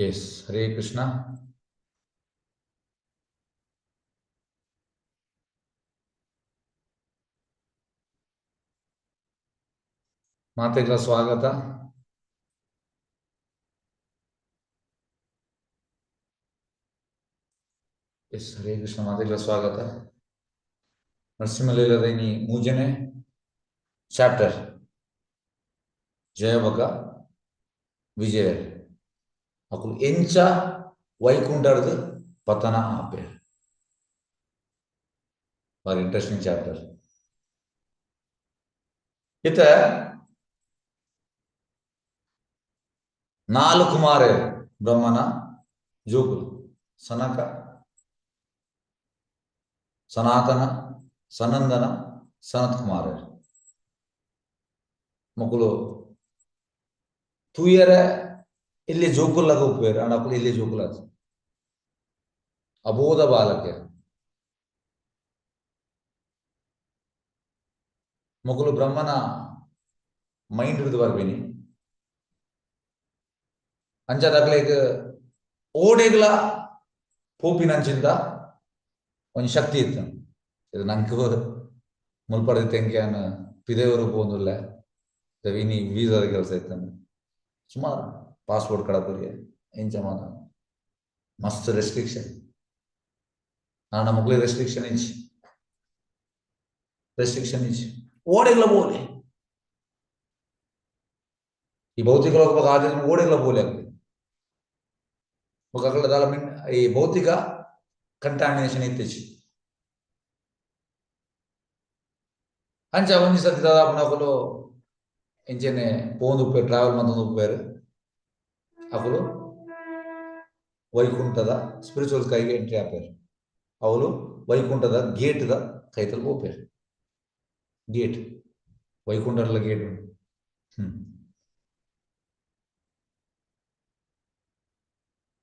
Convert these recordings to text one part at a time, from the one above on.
S, Hare Krishna. ಮಾತೆಗ್ಲ ಸ್ವಾಗತ. S, Hare Krishna, ಮಾತೆಗ್ಲ ಸ್ವಾಗತ. ನರಸಿಂಹಲೀಲದ ಇನಿ ಮೂಜನೇ ಚಾಪ್ಟರ್, ಜಯಬಕ ವಿಜಯ ಅಕುಲು ಎಂಚ ವೈಕುಂಠರ್ದು ಪತನ ಆಪೇರ್. ಬಾರಿ ಇಂಟ್ರೆಸ್ಟಿಂಗ್ ಚಾಪ್ಟರ್. ಇತ್ತ ನಾಲ್ ಕುಮಾರೆರ್ ಬ್ರಹ್ಮನ ಜೋಕುಲು, ಸನಕ, ಸನಾತನ, ಸನಂದನ, ಸನತ್ ಕುಮಾರೆರ್. ಮೊಕುಲು ತೂಯರೆ ಇಲ್ಲಿ ಜೋಕುಲ್ಲಾಗ ಉಪ್ಪುವೆರ್, ಆಂಡ ಅಕುಲು ಇಲ್ಲಿ ಜೋಕುಲ, ಅಬೋಧ ಬಾಲಕೆ. ಮೊಕುಲು ಬ್ರಹ್ಮನ ಮೈಂಡ್ ಹಿಡಿದು ಬರ್ಪಿನಿ. ಅಂಚಾದ್ ಓಡೆಗ್ಲ ಪೋಪಿನಂಚಿಂದ ಒಂಜಿ ಶಕ್ತಿ ಇತ್ತು. ಇದು ನಂಕ್ ಮುಲ್ಪಡ್ದು ತೆಂಕ್ಯಾನ ಪಿದೆಯವರು ಪೋಂದುಲ್ಲೆ, ಇನಿ ವೀಸಾದ ಕೆಲಸ ಇತ್ತಂದು ಸುಮಾರು ಪಾಸ್ಪೋರ್ಟ್ ಕಡಪುರಿಗೆ ಎಂಚ ಮಾತ ಮಸ್ತ್ ರೆಸ್ಟ್ರಿಕ್ಷನ್. ಆಂಡ ಮೊಕ್ಲೆ ರೆಸ್ಟ್ರಿಕ್ಷನ್ ಇಜ್ಜಿ, ರೆಸ್ಟ್ರಿಕ್ಷನ್ ಇಜ್ಜಿ, ಓಡೆಗ್ಲ ಪೋಲೆ. ಈ ಭೌತಿಕ ಲೋಕ ಆದ ಓಡೆಗ್ಲ ಪೋಲೆ ಆಗ್ತದೆ. ಬೊಕ ಅಕಲ್ನ ದಾಲ ಮಿನ್ ಈ ಭೌತಿಕ ಕಂಟಾಮಿನೇಷನ್ ಇತ್ತಿಜಿ. ಅಂಚ ಒಂಜಿ ಸರ್ತಿ ದಾದಾಪುನ ಅಕುಲು ಇಂಚೆನೆ ಪೋಂದು ಉಪ್ಪುವೆರ್, ಟ್ರಾವೆಲ್ ಮಂತೊಂದು ಉಪ್ಪುವೆರ್. ಅಕುಲು ವೈಕುಂಠದ ಸ್ಪಿರಿಚುವಲ್ ಸ್ಕೈಗೆ ಎಂಟ್ರಿ ಆಪೆರ್. ಅವಲು ವೈಕುಂಠದ ಗೇಟ್ ದ ಕೈತಲ್ ಪೋಪೆರ್. ಗೇಟ್, ವೈಕುಂಠದ ಗೇಟ್.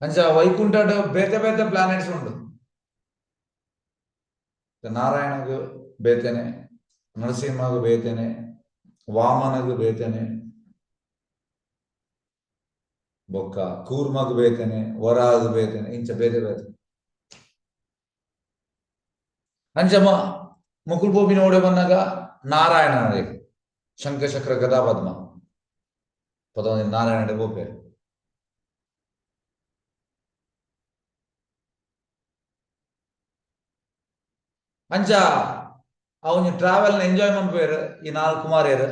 ಅಂಚ ವೈಕುಂಠಡ್ ಬೇತೆ ಬೇತೆ ಪ್ಲಾನೆಟ್ಸ್ ಉಂಡು. ನಾರಾಯಣಗ್ ಬೇತೆನೆ, ನರಸಿಂಹಗ್ ಬೇತೆನೆ, ವಾಮನಗ್ ಬೇತೆನೆ, ಬೊಕ್ಕ ಕೂರ್ಮಗ್ ಬೇತೆನೆ, ವರಾಗ್ ಬೇತೆನೆ, ಇಂಚ ಬೇತೆ ಬೇತೆ. ಅಂಚ ಮುಕುಲ್ ಪೋಪಿನ ಓಡೆ ಬಂದಾಗ ನಾರಾಯಣ ಶಂಖ ಚಕ್ರ ಗದಾ ಪದ್ಮ ಪದ ನಾರಾಯಣ ಪೋಪೆರ್. ಅಂಚ ಆ ಒಂಜಿ ಟ್ರಾವೆಲ್ ಎಂಜಾಯ್ ಮನ್ಪುವೆರ್ ಈ ನಾಲ್ ಕುಮಾರಿಯರ್.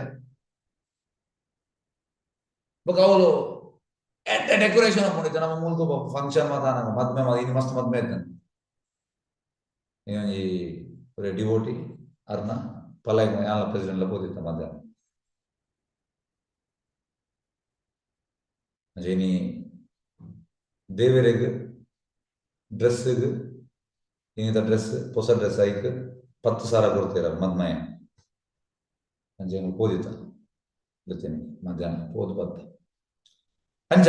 ಬೊಕ ಅವ್ಲು ಎಡ್ಡೆ ಡೆಕೋರೇಷನ್ ಉಪ್ಪುಂಡು. ನಮ್ಮ ಮೂಲ್ತು ಫಂಕ್ಷನ್ ಮಾತ ಮದ್ಮೆ ಇನಿ ಮಸ್ತ್ ಮದ್ಮೆ ಇತ್ತಂತೆ. ಈ ಒಂಜಿ ಡಿವೋಟಿ ಅರ್ನ ಪಲಾಯ್ ಯಾನ್ಲ ಪ್ರೆಸಿಡೆಂಟ್ ಲ ಪೋದಿತ್ತ ಮಧ್ಯಾಹ್ನ. ಅಂಚ ಇನಿ ದೇವೆರೆಗ್ ಡ್ರೆಸ್ಗ್ ಇನಿತ ಡ್ರೆಸ್ ಪೊಸ ಡ್ರೆಸ್ ಐಕ್ 10,000 ಕೊಡ್ತೀರ ಮದ್ಮಯ. ಅಂಚ ಎಂಕುಲು ಪೋದಿತ್ತ ಇತ್ತೇನೆ ಮಧ್ಯಾಹ್ನ ಪೋದು ಬತ್ತ. ಅಂಚ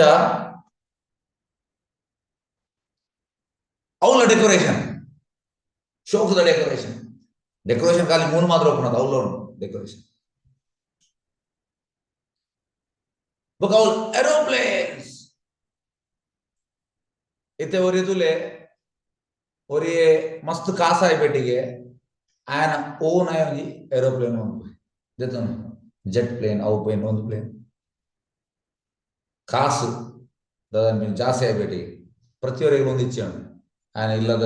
ಅವ್ಲ ಡೆಕೋರೇಷನ್, ಶೋಕದ ಡೆಕೋರೇಷನ್, ಡೆಕೋರೇಷನ್ ಖಾಲಿ ಮೂಲು ಮಾತ್ರ ಉಪ್ಪುನದು, ಅವ್ಲ ಉಂಡು ಡೆಕೋರೇಷನ್. ಬೊಕ ಅವ್ಲು ಏರೋಪ್ಲೇನ್ಸ್ ಇತ್ತೆ ಒರಿ ತೂಲೆ, ಒರಿಯೆ ಮಸ್ತ್ ಕಾಸಾಯಿ ಪೆಟ್ಟಿಗೆ ಆಯನ ಓನ್ ಆಯ ಒಂಜಿ ಏರೋಪ್ಲೇನ್ ಉಂಡು ದೆತೊನು, ಜೆಟ್ ಪ್ಲೇನ್ ಅವು ಪ್ಲೇನ್ ಒಂದು ಪ್ಲೇನ್. ಕಾಸು ದಾದ ಜಾಸ್ತಿ ಆಯಿ ಪೆಟ್ಟಿಗೆ ಪ್ರತಿಯೊರಿಗೆ ಒಂದು ಇಚ್ಛೆ ಉಂಡು. ಆಯನ ಇಲ್ಲದ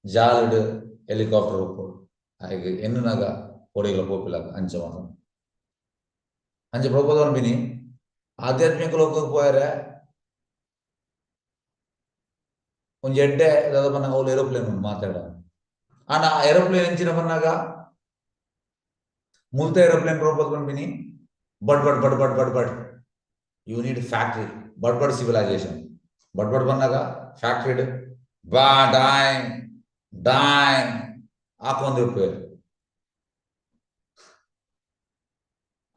ಜಾಲಡ್ ಹೆಲಿಕಾಪ್ಟರ್ ಉಪ್ಪೊಡು, ಆಯ್ಗೆ ಎನ್ನುನಾಗ ಓಡೆಗ್ಲ ಪೋಪಿಲಾಗ ಅಂಚ ಮಾತ. ಅಂಚ ಪ್ರಭುಪಾದ ಪನ್ಪಿನಿ ಆಧ್ಯಾತ್ಮಿಕ ಲೋಕಕ್ಕೆ ಪೋಯರೆ ಒಂಜಿ ಎಡ್ಡೆ ದಾದ ಪನ್ನಗ ಅವ್ಲು ಏರೋಪ್ಲೇನ್ ಉಂಡು ಮಾತಾಡ. ಆಂಡ ಆ ಏರೋಪ್ಲೇನ್ ಎಂಚಿನ ಪನ್ನಗ ಮುಲ್ತ ಏರೋಪ್ಲೇನ್ ಪ್ರಭುಪಾದ ಪನ್ಪಿನಿ ಬಡ್ ಬಡ್ ಬಡ್ ಬಡ್ ಬಡ್ ಬಡ್. You need factory, ಬಡ್ ಬಡ್ ಸಿವಿಲೈಸೇಷನ್. ಬಡ್ ಬಡ್ ಪನ್ನಗ ಫ್ಯಾಕ್ಟ್ರಿ ಬಾ ಡಾಯ್ ಡಾಯ್ ಹಾಕೊಂದು ಉಪ್ಪುವೆರ್.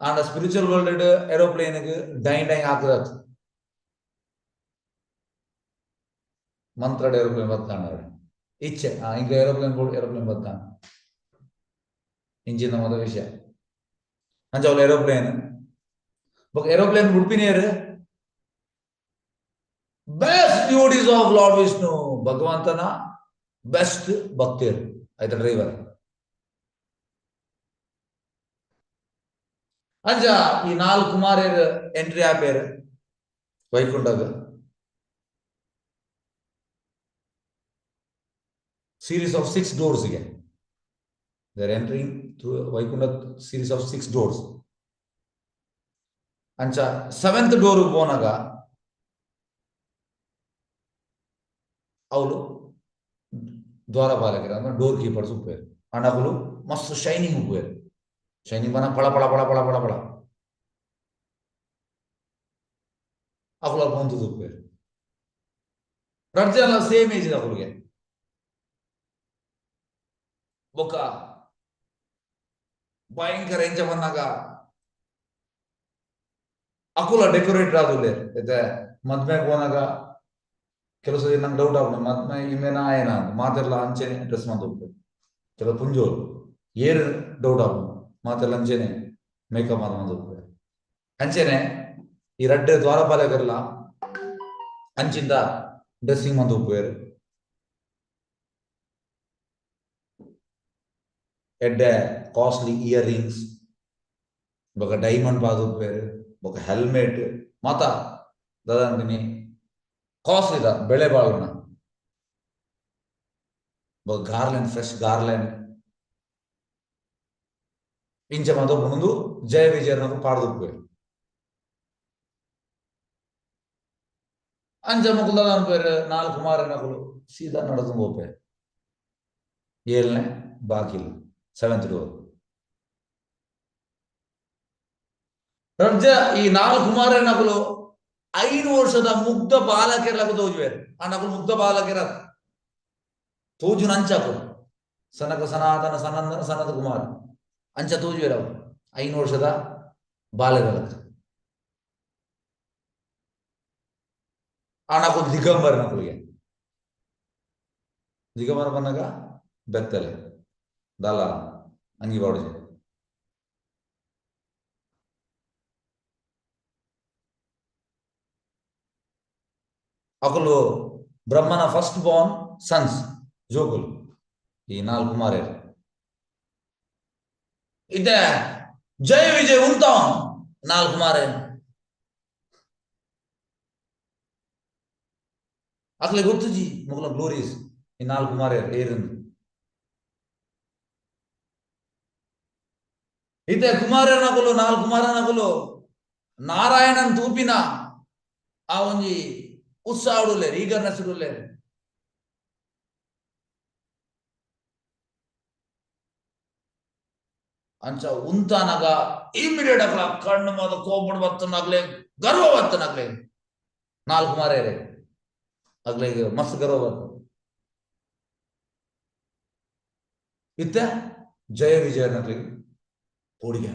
ಆಂಡ ಸ್ಪಿರಿಚುವಲ್ ವರ್ಲ್ಡ್ ಏರೋಪ್ಲೇನ್ ಡೈನ್ ಡೈನ್ ಹಾಕುದತ್ ಮಂತ್ರಡ್ ಏರೋಪ್ಲೇನ್ ಬತ್ತಾಂಡ ಇಚ್ಛೆ ಇಂಕ ಏರೋಪ್ಲೇನ್ ಬೋಡು, ಏರೋಪ್ಲೇನ್ ಬತ್ತಾಂಡ ಇಂಚಿನ ಮೊದ ವಿಷಯ. ಅಂಚ ಅವ್ಲು ಏರೋಪ್ಲೇನ್ ಬೊಕ ಏರೋಪ್ಲೇನ್ ಬುಡ್ಪಿನೇರು Best devotees of Lord Vishnu, ಭಗವಂತನ ಬೆಸ್ಟ್ ಭಕ್ತರು ಆಯ್ತಾ ಡ್ರೈವರ್. ಅಂಚ ಈ ನಾಲ್ ಕುಮಾರರು ಎಂಟ್ರಿ ಆಪೇರು ವೈಕುಂಠಗ್. ಸೀರೀಸ್ ಆಫ್ 6 ಡೋರ್ಸ್ ಗೆ they are entering through Vaikuntha series of 6 doors. ಅಂಚ 7th door ಪೋನಾಗ ಅವಳು ದ್ವಾರಪಾಲಕರು ಅಂದ್ರೆ ಡೋರ್ ಕೀಪರ್ಸ್ ಉಪ್ಪೇರು. ಅಂಡ್ ಮಸ್ತ್ ಶೈನಿಂಗ್ ಉಪ್ಪೇರು. ಶೈನಿಂಗ್ ಬನ ಪಳ ಪಳ ಪಳ ಪಳ ಪಳ ಪಳ ಅಕುಲು ಅಲ್ಪ ಉಂತುದು ಉಪ್ಪೇರು. ರಡ್ಡ್ ಜನ ಸೇಮ್ ಏಜ್ ಅಕುಲಿಗೆ. ಬೊಕ್ಕ ಭಯಂಕರ ಎಂಚ ಬಂದಾಗ ಅಕುಲ ಡೆಕೋರೇಟರ್ ಆದುಲ್ಲೇರ್. ಇತ್ತೆ ಮದ್ಮೆಗ್ ಪೋನಾಗ ಕೆಲವು ಸರಿ ನಂಗೆ ಡೌಟ್ ಆಪುಂಡು ಮದ್ಮೆ ಇಮೇನ ಆಯನ ಅಂದ್ ಮಾತೆರ್ಲ ಅಂಚೆನೆ ಡ್ರೆಸ್ ಮಂತ್ ಉಪ್ಪುವೆರ್. ಕೆಲವು ಪುಂಜೋಲು ಏರ್ ಡೌಟ್ ಆಪುಂಡು ಮಾತೆರ್ಲ ಅಂಚೆನೆ ಮೇಕಪ್ ಮಂತ್ ಉಪ್ಪುವೆರ್. ಅಂಚೆನೆ ಈ ರಡ್ಡ್ ದ್ವಾರಪಾಲಕರ್ಲ ಅಂಚಿಂದ ಡ್ರೆಸ್ಸಿಂಗ್ ಮಂತ್ ಉಪ್ಪುವೆರ್. ಎಡ್ಡೆ ಕಾಸ್ಟ್ಲಿ ಇಯರ್ ರಿಂಗ್ಸ್ ಬೊಕ ಡೈಮಂಡ್ ಪಾದ್ ಉಪ್ಪುವೆರ್, ಬೊಕ ಹೆಲ್ಮೆಟ್ ಮಾತ ದಾದಂತಿನಿ ಕಾಸ್ಟ್ಲಿ ದ ಬೆಳೆ ಬಾಳುನ ಬೊಕ ಗಾರ್ಲ್ಯಾಂಡ್, ಫ್ರೆಶ್ ಗಾರ್ಲ್ಯಾಂಡ್ ಇಂಚ ಮಾತ ಉಪ್ಪುಂಡು. ಜಯ ವಿಜಯನಕು ಪಾಡ್ದು ಉಪ್ಪುವೆರ್. ಅಂಚ ಮೊಕುಲು ದಾದ ಅನ್ಪುವೆರ್, ನಾಲ್ ಕುಮಾರನಕುಲು ಸೀದಾ ನಡತೊಂದು ಪೋಪೆರ್. ಏಲ್ನೆ ಬಾಕಿಲ್ 7th door. ರಡ್ಜ ಈ ನಾಲ್ ಕುಮಾರನಕುಲು 5 ವರ್ಷದ ಮುಗ್ಧ ಬಾಲಕೆರ್ಲಕ ತೋಜುವೆರ್. ಆಂಡ ಅಕುಲು ಮುಗ್ಧ ಬಾಲಕೆರ ತೋಜುನ ಅಂಚ ಅಕುಲು ಸನಕ ಸನಾತನ ಸನಂದನ ಸನತ್ ಕುಮಾರ್ ಅಂಚ ತೋಜುವೆರ್ ಅವು 5 ವರ್ಷದ ಬಾಲಕರ್ಲಕ. ಆಂಡ ಅಕುಲು ದಿಗಂಬರನಕುಲಿಗೆ. ದಿಗಂಬರ ಪನ್ನಗ ಬೆತ್ತಲೆ ದಾಲ ಅಂಗಿ ಪಾಡುಜೆ. ಅಕುಲು ಬ್ರಹ್ಮನ ಫಸ್ಟ್ ಬಾರ್ನ್ ಸನ್ಸ್ ಜೋಕುಲು ಈ ನಾಲ್ ಕುಮಾರರು. ಇತ್ತೆ ಜಯ ವಿಜಯ್ ಉಂತಾವ್ ನಾಲ್ ಕುಮಾರರು. ಅಕ್ಲೆ ಗೊತ್ತುಜಿ ಮೊಗಲ ಗ್ಲೋರಿಯಸ್ ಈ ನಾಲ್ ಕುಮಾರರು ಏರಂದು. ಇತ್ತೆ ಕುಮಾರನಕುಲು ನಾಲ್ ಕುಮಾರನಕುಲು ನಾರಾಯಣನ್ ತೂಪಿನ ಆ ಒಂಜಿ ಉತ್ಸಾಹ ಉಲ್ಲೇರ್, ಈಗರ್ನೆಸ್ ಉಲ್ಲೇರ್. ಅಂಚ ಉಂತಾನಗ ಇಮಿಡಿಯೇಟ್ ಅಕ್ಲ ಕಣ್ಣು ಮಾತ ಕೋಪಡ್ ಬತ್ತನಾಗ್ಲೆ ಗರ್ವ ಬತ್ತನಾಗ್ಲೆ ನಾಲ್ ಕುಮಾರರೇ ಅಗ್ಲೆ ಮಸ್ತ್ ಗರ್ವ ಬತ್ತ. ಇತ್ತೆ ಜಯ ವಿಜಯನಗ್ಲಿಗೆ ಪೋಡಿಗೆ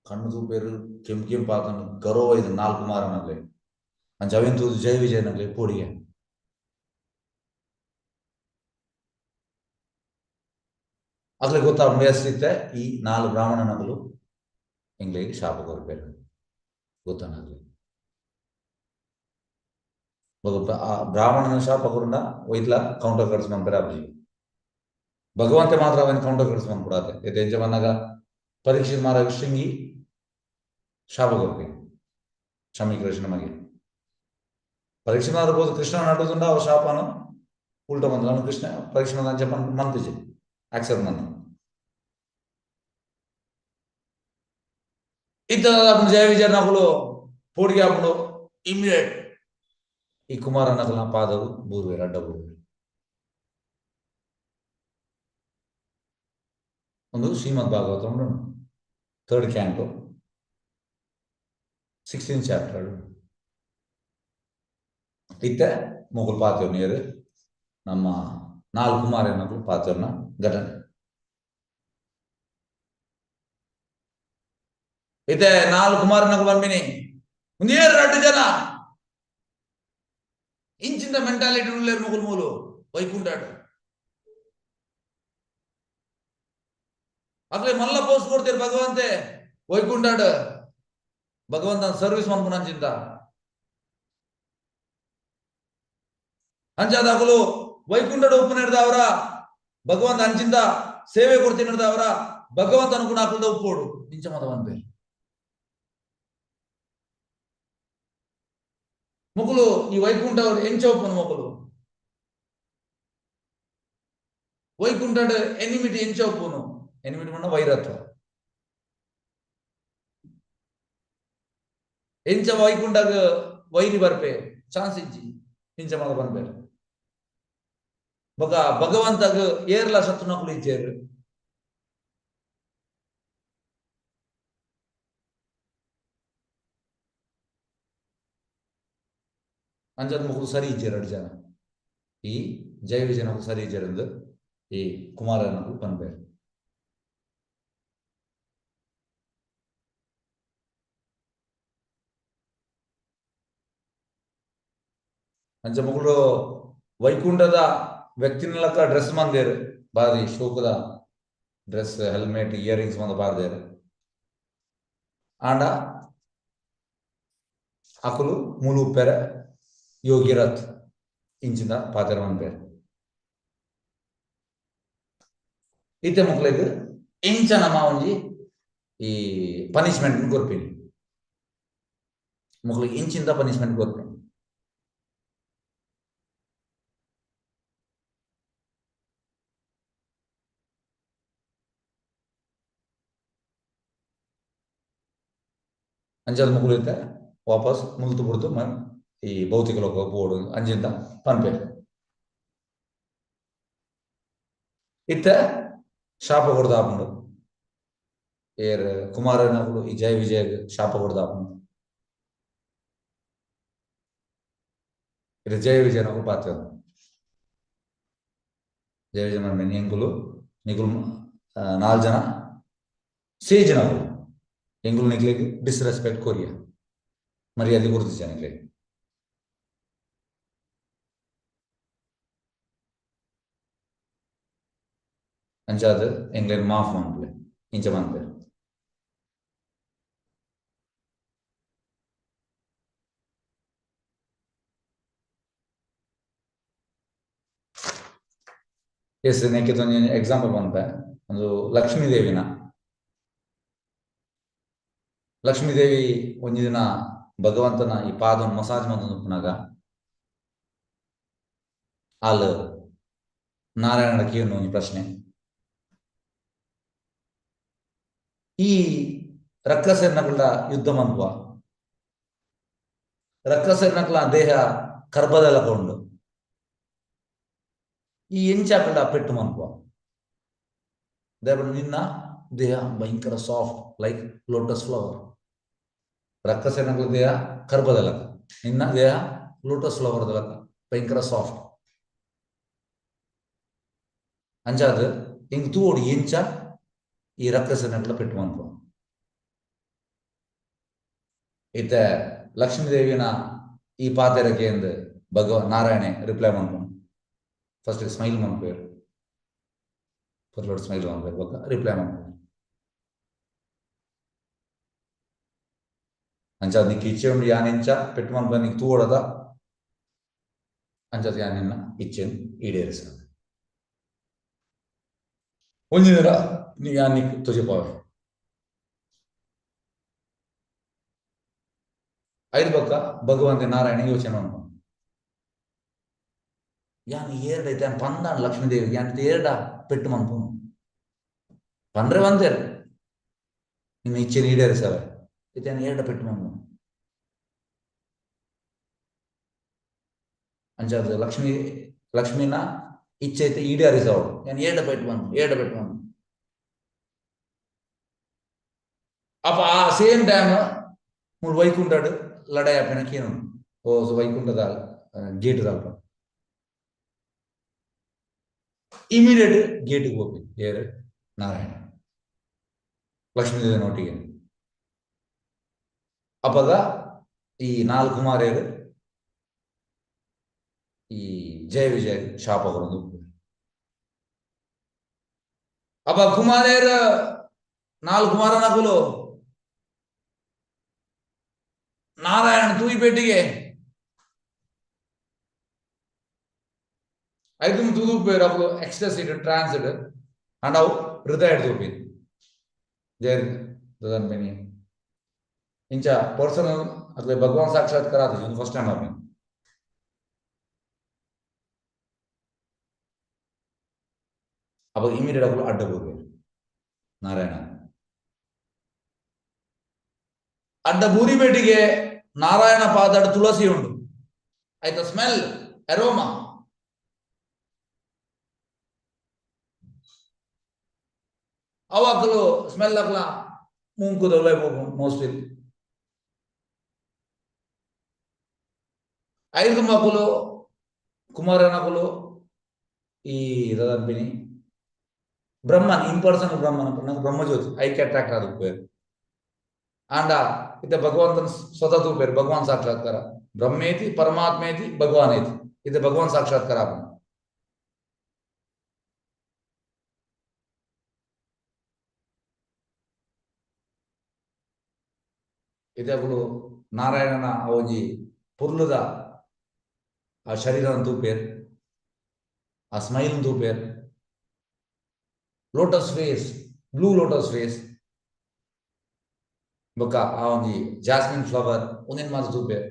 ಕಣ್ಣು ತೂಪೇರು ಕೆಂಪು ಕೆಂಪಾತನು ಗರ್ವ ಇದು ನಾಲ್ಕು ಕುಮಾರನಗ್ಲೆ. ಅಂಚ ಅವೇನ್ ತೂದು ಜಯ ವಿಜಯನಗ್ಲೆ ಪೋಡಿಗೆ. ಅಗ್ಲೆ ಗೊತ್ತಾಗ ಇತ್ತೆ ಈ ನಾಲ್ ಬ್ರಾಹ್ಮಣನಗಲು ಎಂಗ್ಲಿಗೆ ಶಾಪ ಕೊರ್ಪೇರು ಗೊತ್ತಾನಾಗ್ಲಿ. ಆ ಬ್ರಾಹ್ಮಣನ ಶಾಪ ಕೊರುಂಡ ಒಯ್ತ್ಲ ಕೌಂಟರ್ ಕರ್ಸ್ ಮನ್ಪೆರೆ ಆಪುಜಿ. ಭಗವಂತೆ ಮಾತ್ರ ಅವನ್ ಕೌಂಟರ್ ಕರ್ಸ್ ಮನ್ಪುಡಾತೆ. ಇತ್ತೆ ಎಂಚ ಪನ್ನಗ ಪರೀಕ್ಷಿತ್ ಮಹಾರಾಜ ಶೃಂಗಿ ಶಾಪ ಕೊರ್ಪೆ ಶಮಿ ಕೃಷ್ಣ ಮಗೆ. ಪರೀಕ್ಷಿತ್ ಮಹಾರಾಜ ಪೋದು ಕೃಷ್ಣ ನಡುದುಂಡ ಅವ ಶಾಪನು ಉಲ್ಟ ಬಂದ ಕೃಷ್ಣ ಪರೀಕ್ಷಿತ್ ಮಹಾರಾಜ ಮಂತಿಜೆ ಆಕ್ಸೆಪ್ಟ್ ಮಂತ್. ಇತ್ತ ಜಯ ವಿಜಯ ನಕುಲು ಪೋಡಿಗೆ ಆಪುಂಡು ಇಮಿಡಿಯೇಟ್ ಈ ಕುಮಾರ ನಕಲ ಪಾದವು ಬೂರ್ವೇರು ಅಡ್ಡ ಬೂರ್ವೇರು. ಒಂದು ಶ್ರೀಮದ್ ಭಾಗವತ ಉಂಡು 3rd canto 16th chapter. ಇತ್ತೆ ಮೊಕುಲು ಪಾತೆರ್ ನೀರು ನಮ್ಮ ನಾಲ್ ಕುಮಾರನಕುಲು ಪಾತೆರ್ನ ಘಟನೆ. ಇತ್ತೆ ನಾಲ್ ಕುಮಾರನಕುಲು ಬಂದಿನಿ ಒಂದೇರು ರಡ್ಡು ಜನ ಇಂಚಿಂದ ಮೆಂಟಾಲಿಟಿ ಉಲ್ಲೇರು ಮೊಕುಲು ಮೂಲು ವೈಕುಂಠಾಡು. ಅಕ್ಲೆ ಮಲ್ಲ ಪೋಸ್ಟ್ ಕೊಡ್ತೀರಿ ಭಗವಂತೆ ವೈಕುಂಠಾಡು ಭಗವಂತನ ಸರ್ವಿಸ್ ಮನ್ಪುನ ಅಂಚಿಂತ. ಅಂಚಾದ ಅಕುಲು ವೈಕುಂಠಡ್ ಉಪ್ಪುನೆರ್ದಾವರ ಭಗವಂತ ಅಂಚಿಂದ ಸೇವೆ ಕೊರ್ತಿನೆರ್ದಾವರ ಭಗವಂತನ ಗುಣ ಅಕುಲ್ದ ಉಪ್ಪೋಡು ಇಂಚ ಮಾತ ಪನ್ಪೆರ್. ಮೊಕುಲು ಈ ವೈಕುಂಠ ಎಂಚ ಉಪ್ಪುನು ಮೊಕುಲು ವೈಕುಂಠಡ್ ಎನಿಮಿಟಿ ಎಂಚ ಉಪ್ಪುನು ಎನಿಮಿಟಿ ಪಂಡ ವೈರತ್ವ. ಎಂಚ ವೈಕುಂಠಗ್ ವೈರಿ ಬರ್ಪೆ ಚಾನ್ಸ್ ಇಜ್ಜಿ ಇಂಚ ಮಾತ ಪನ್ಪೆರ್. ಬೊಕ ಭಗವಂತಗ್ ಏರ್ಲ ಶತ್ರುನಕುಲು ಇಜ್ಜೆರ್. ಅಂಚಾದ್ ಮೊಕುಲು ಸರಿ ಇಜ್ಜೆರ್ ರಡ್ಡ್ ಜನ ಈ ಜಯ ವಿಜಯನಕುಲು ಸರಿ ಇಜ್ಜೆರ್ ಈ ಕುಮಾರನಕುಲು ಪನ್ಪೆರ್. ಅಂಚ ಮೊಕುಲು ವೈಕುಂಠದ ವ್ಯಕ್ತಿನಲಕ ಡ್ರೆಸ್ ಮಂದೇರ್ ಬಾರಿ ಶೋಕುದ ಡ್ರೆಸ್ ಹೆಲ್ಮೆಟ್ ಇಯರಿಂಗ್ಸ್ ಮಂದ ಪಾಡ್ದೇರ್. ಆಂಡ ಅಕುಲು ಮೂಲು ಉಪ್ಪೆರೆ ಯೋಗಿರತ್ ಇಂಚಿನ ಪಾತೆರ ಮನ್ಪೆರ್. ಇತ್ತೆ ಮೊಕ್ಲೆಗ್ ಎಂಚ ನಮ ಒಂಜಿ ಈ ಪನಿಷ್ಮೆಂಟ್ ಕೊರ್ಪಿನಿ ಮೊಕ್ಲೆಗ್ ಇಂಚಿಂದ ಪನಿಷ್ಮೆಂಟ್ ಕೊರ್ಪಿನಿ. ಅಂಚಾದ್ ಮೊಕುಲು ಇತ್ತೆ ವಾಪಸ್ ಮುಲ್ತು ಬುಡ್ದು ಈ ಭೌತಿಕ ಲೋಕ ಪೋಡು ಅಂಚಿಂದ ಪನ್ಪೆರ್. ಇತ್ತೆ ಶಾಪ ಕೊರ್ದು ಆಪುಂಡು ಏರ್ ಕುಮಾರನಕುಲು ಈ ಜಯ ವಿಜಯಗ್ ಶಾಪ ಕೊರ್ದು ಆಪುಂಡು. ಇತ್ತೆ ಜಯ ವಿಜಯನಕುಲು ಪಾತೆರ ಜಯ ವಿಜಯ ಎಂಕುಲು ನಿಕುಲು ನಾಲ್ ಜನ ಸೇಜಿನಕುಲು ಎಂಕುಲು ನಿಕ್ಲೆಗ್ ಡಿಸ್ರೆಸ್ಪೆಕ್ಟ್ ಕೊರಿಯ ಮರ್ಯಾದೆ ಕೊರ್ತಿಜ ನಿಕ್ಲೆಗ್. ಅಂಚಾದ್ ಎಂಕ್ಲೆನ್ ಮಾಫ್ ಮನ್ಪುಲೆ ಇಂಚ ಪನ್ಪೆರ್. ಎಸ್ ನೆಕ್ಕೆ ಒಂಜಿ ಎಕ್ಸಾಂಪಲ್ ಪನ್ಪೆ. ಒಂದು ಲಕ್ಷ್ಮೀ ದೇವಿನ ಲಕ್ಷ್ಮೀದೇವಿ ಒಂಜಿ ದಿನ ಭಗವಂತನ ಈ ಪಾದನ್ ಮಸಾಜ್ ಮಂತೊಂದು ಉಪ್ಪುನಗ ಆಲ್ ನಾರಾಯಣನ ಕೇಳುನ ಒಂಜಿ ಪ್ರಶ್ನೆ. ಈ ರಕ್ಕಸೆರ್ನಕುಲ್ಡ ಯುದ್ಧ ಮನ್ಪುವ ರಕ್ಕಸೆರ್ನಕುಲ ದೇಹ ಕರ್ಬದಲಕ ಉಂಡು ಈ ಎಂಚ ಅಕಲ್ಡ ಪೆಟ್ಟು ಮನ್ಪುವ ದೇವ ನಿನ್ನ ದೇಹ ಭಯಂಕರ ಸಾಫ್ಟ್ ಲೈಕ್ ಲೋಟಸ್ ಫ್ಲವರ್ ರಕ್ಕಸೆರ್ನಕುಲ ದೇಹ ಕರ್ಬದಲಕ ನಿನ್ನ ದೇಹ ಲೋಟಸ್ ಫ್ಲವರ್ ದಲಕ ಭಯಂಕರ ಸಾಫ್ಟ್ ಅಂಚಾದ್ ಎಂಕ್ ತೂವೊಡು ಎಂಚ ಈ ರಕ್ಕಸೆರ್ನಕುಲ ಪೆಟ್ಟು ಮನ್ಪುವ. ಇತ್ತೆ ಲಕ್ಷ್ಮೀದೇವಿನ ಈ ಪಾತೆರಕ್ಕೆ ಎಂದು ಭಗವ ನಾರಾಯಣೆ ರಿಪ್ಲೈ ಮನ್ಪುನು. ಫಸ್ಟ್ ಸ್ಮೈಲ್ ಮನ್ಪುವೆರ್ ಪೊರ್ಲುಡು ಸ್ಮೈಲ್ ಮನ್ಪುವೆರ್ ಬೊಕ್ಕ ರಿಪ್ಲೈ ಮನ್ಪುವೆರ್. ಅಂಚಾದ್ ನಿಕ್ಕ್ ಇಚ್ಛೆ ಉಂಡು ಯಾನ್ ಎಂಚ ಪೆಟ್ಟು ಮನ್ಪುವೆ ನಿಕ್ಕ್ ತೂವೊಡದ ಅಂಚಾದ್ ಯಾನ್ ನಿನ್ನ ಇಚ್ಛೆನ್ ಈಡೇರಿಸಾವೆ. ಒಂಜಿ ದಿನ ಯಾನ್ ನಿಕ್ಕ್ ತೋಜಿಪಾವೆ. ಐದು ಬೊಕ್ಕ ಭಗವಂತ ನಾರಾಯಣ ಯೋಚನೆ ಮನ್ಪುನು. ಯಾನ್ ಏರ್ಡ ಇತ್ತೆ ಯಾನ್ ಪಂದಾಂಡ್ ಲಕ್ಷ್ಮೀದೇವಿ ಯಾನ್ ಇತ್ತೆ ಏರ್ಡ ಪೆಟ್ಟು ಮನ್ಪುನು ಪಂಡ್ರೆ ಪಂತೆರ್ ನಿನ್ನ ಇಚ್ಛೆನ್ ಈಡೇರಿಸಾವೆ ಇತ್ತೆ ಯಾನ್ ಏರ್ಡ ಪೆಟ್ಟು ಮನ್ಪುನು. ಅಂಚಾದ್ ಲಕ್ಷ್ಮೀ ಲಕ್ಷ್ಮೀನ ಇಚ್ಛೆ ಇತ್ತೆ ಈಡೇರಿಸಾವೊಡು ಯಾನ್ ಏರ್ಡ ಪೆಟ್ಟು ಮನ್ಪುನು ಏರ್ಡ ಪೆಟ್ಟು ಮನ್ಪುನು. ಅಪ ಆ ಸೇಮ್ ಟೈಮ್ ಮೂಲು ವೈಕುಂಠಡ್ ಲಡಾಯಿ ಆಪಿನ ಕೇನುಂಡು ಓ ವೈಕುಂಠದ ಗೇಟ್ ದಲ್ಪ ಇಮಿಡಿಯೇಟ್ ಗೇಟ್ ಪೋಪಿ ಏರ್ ನಾರಾಯಣ ಲಕ್ಷ್ಮೀದೇವಿನೊಟ್ಟಿಗೆ. ಅಪಗ ಈ ನಾಲ್ ಕುಮಾರೆರ್ ಈ ಜಯ ವಿಜಯ ಶಾಪ ಕೊರೊಂದು ಉಪ್ಪುವೆರ್. ಅಪ ಕುಮಾರೆರ್ ನಾಲ್ ಕುಮಾರನಕುಲು ನಾರಾಯಣ ತೂಯಿಪೇಟಿಗೆ ಐದು ತೂದು ಅಕುಲು ಎಕ್ಸ್ಟಸಿ ಟ್ರಾನ್ಸ್ಡ್ ಅಂಡ್ ಅವು ಹೃದಯ ತೂಪಿ ಜೈ ದಾದನ್ಪಿನಿ ಇಂಚ ಪರ್ಸನಲ್ ಅಕ್ಲೆ ಭಗವಾನ್ ಸಾಕ್ಷಾತ್ಕಾರ ಆತು ಫಸ್ಟ್ ಟೈಮ್ ಆಪಿನಿ. ಅವಾಗ ಇಮಿಡಿಯೇಟ್ ಅಕುಲು ಅಡ್ಡ ಬೂರ್ವೆರ್ ನಾರಾಯಣ ಅಡ್ಡ ಬೂರಿ ಬೇಟಿಗೆ ನಾರಾಯಣ ಪಾದಡ್ ತುಳಸಿ ಉಂಡು ಆಯ್ತಾ ಸ್ಮೆಲ್ ಅರೋಮಾ ಅವಾಕಲು ಸ್ಮೆಲ್ ಅಕ್ಲ ಮೂಂಕುದ ಮೋಸ್ಟ್ಲಿ ಐದು ಮಕ್ಕಳು ಕುಮಾರನಕುಲು ಈ ದಾದನ್ಪಿನಿ ಬ್ರಹ್ಮನ್ ಇನ್ ಪರ್ಸನ್ ಬ್ರಹ್ಮನ್ ಪನ್ನಗ ಬ್ರಹ್ಮಜ್ಯೋತಿ ಐಕ್ಕೆ ಅಟ್ರಾಕ್ಟ್ ಆದ್ ಉಪ್ಪುವೆರ್ ಆಂಡ ಇತ್ತೆ ಭಗವಂತನ ಸ್ವತಃ ತೂಪೆರ್ ಭಗವಾನ್ ಸಾಕ್ಷಾತ್ಕಾರ ಬ್ರಹ್ಮೇತಿ ಪರಮಾತ್ಮೇತಿ ಭಗವಾನೇತಿ ಇತ್ತೆ ಭಗವಾನ್ ಸಾಕ್ಷಾತ್ಕಾರ ಆಪುಂಡು. ಇತ್ತೆ ಅಕುಲು ನಾರಾಯಣನ ಆ ಒಂಜಿ ಪೊರ್ಲುದ ಆ ಶರೀರನ್ ತೂಪೆರ್ ಆ smile ತೂಪೆರ್ lotus face blue lotus face ಬೊಕ್ಕ ಆ ಒಂಜಿ ಜಾಸ್ಮಿನ್ ಫ್ಲವರ್ ಉಂದೆನ್ ಮಾತ ತೂಪೆರ್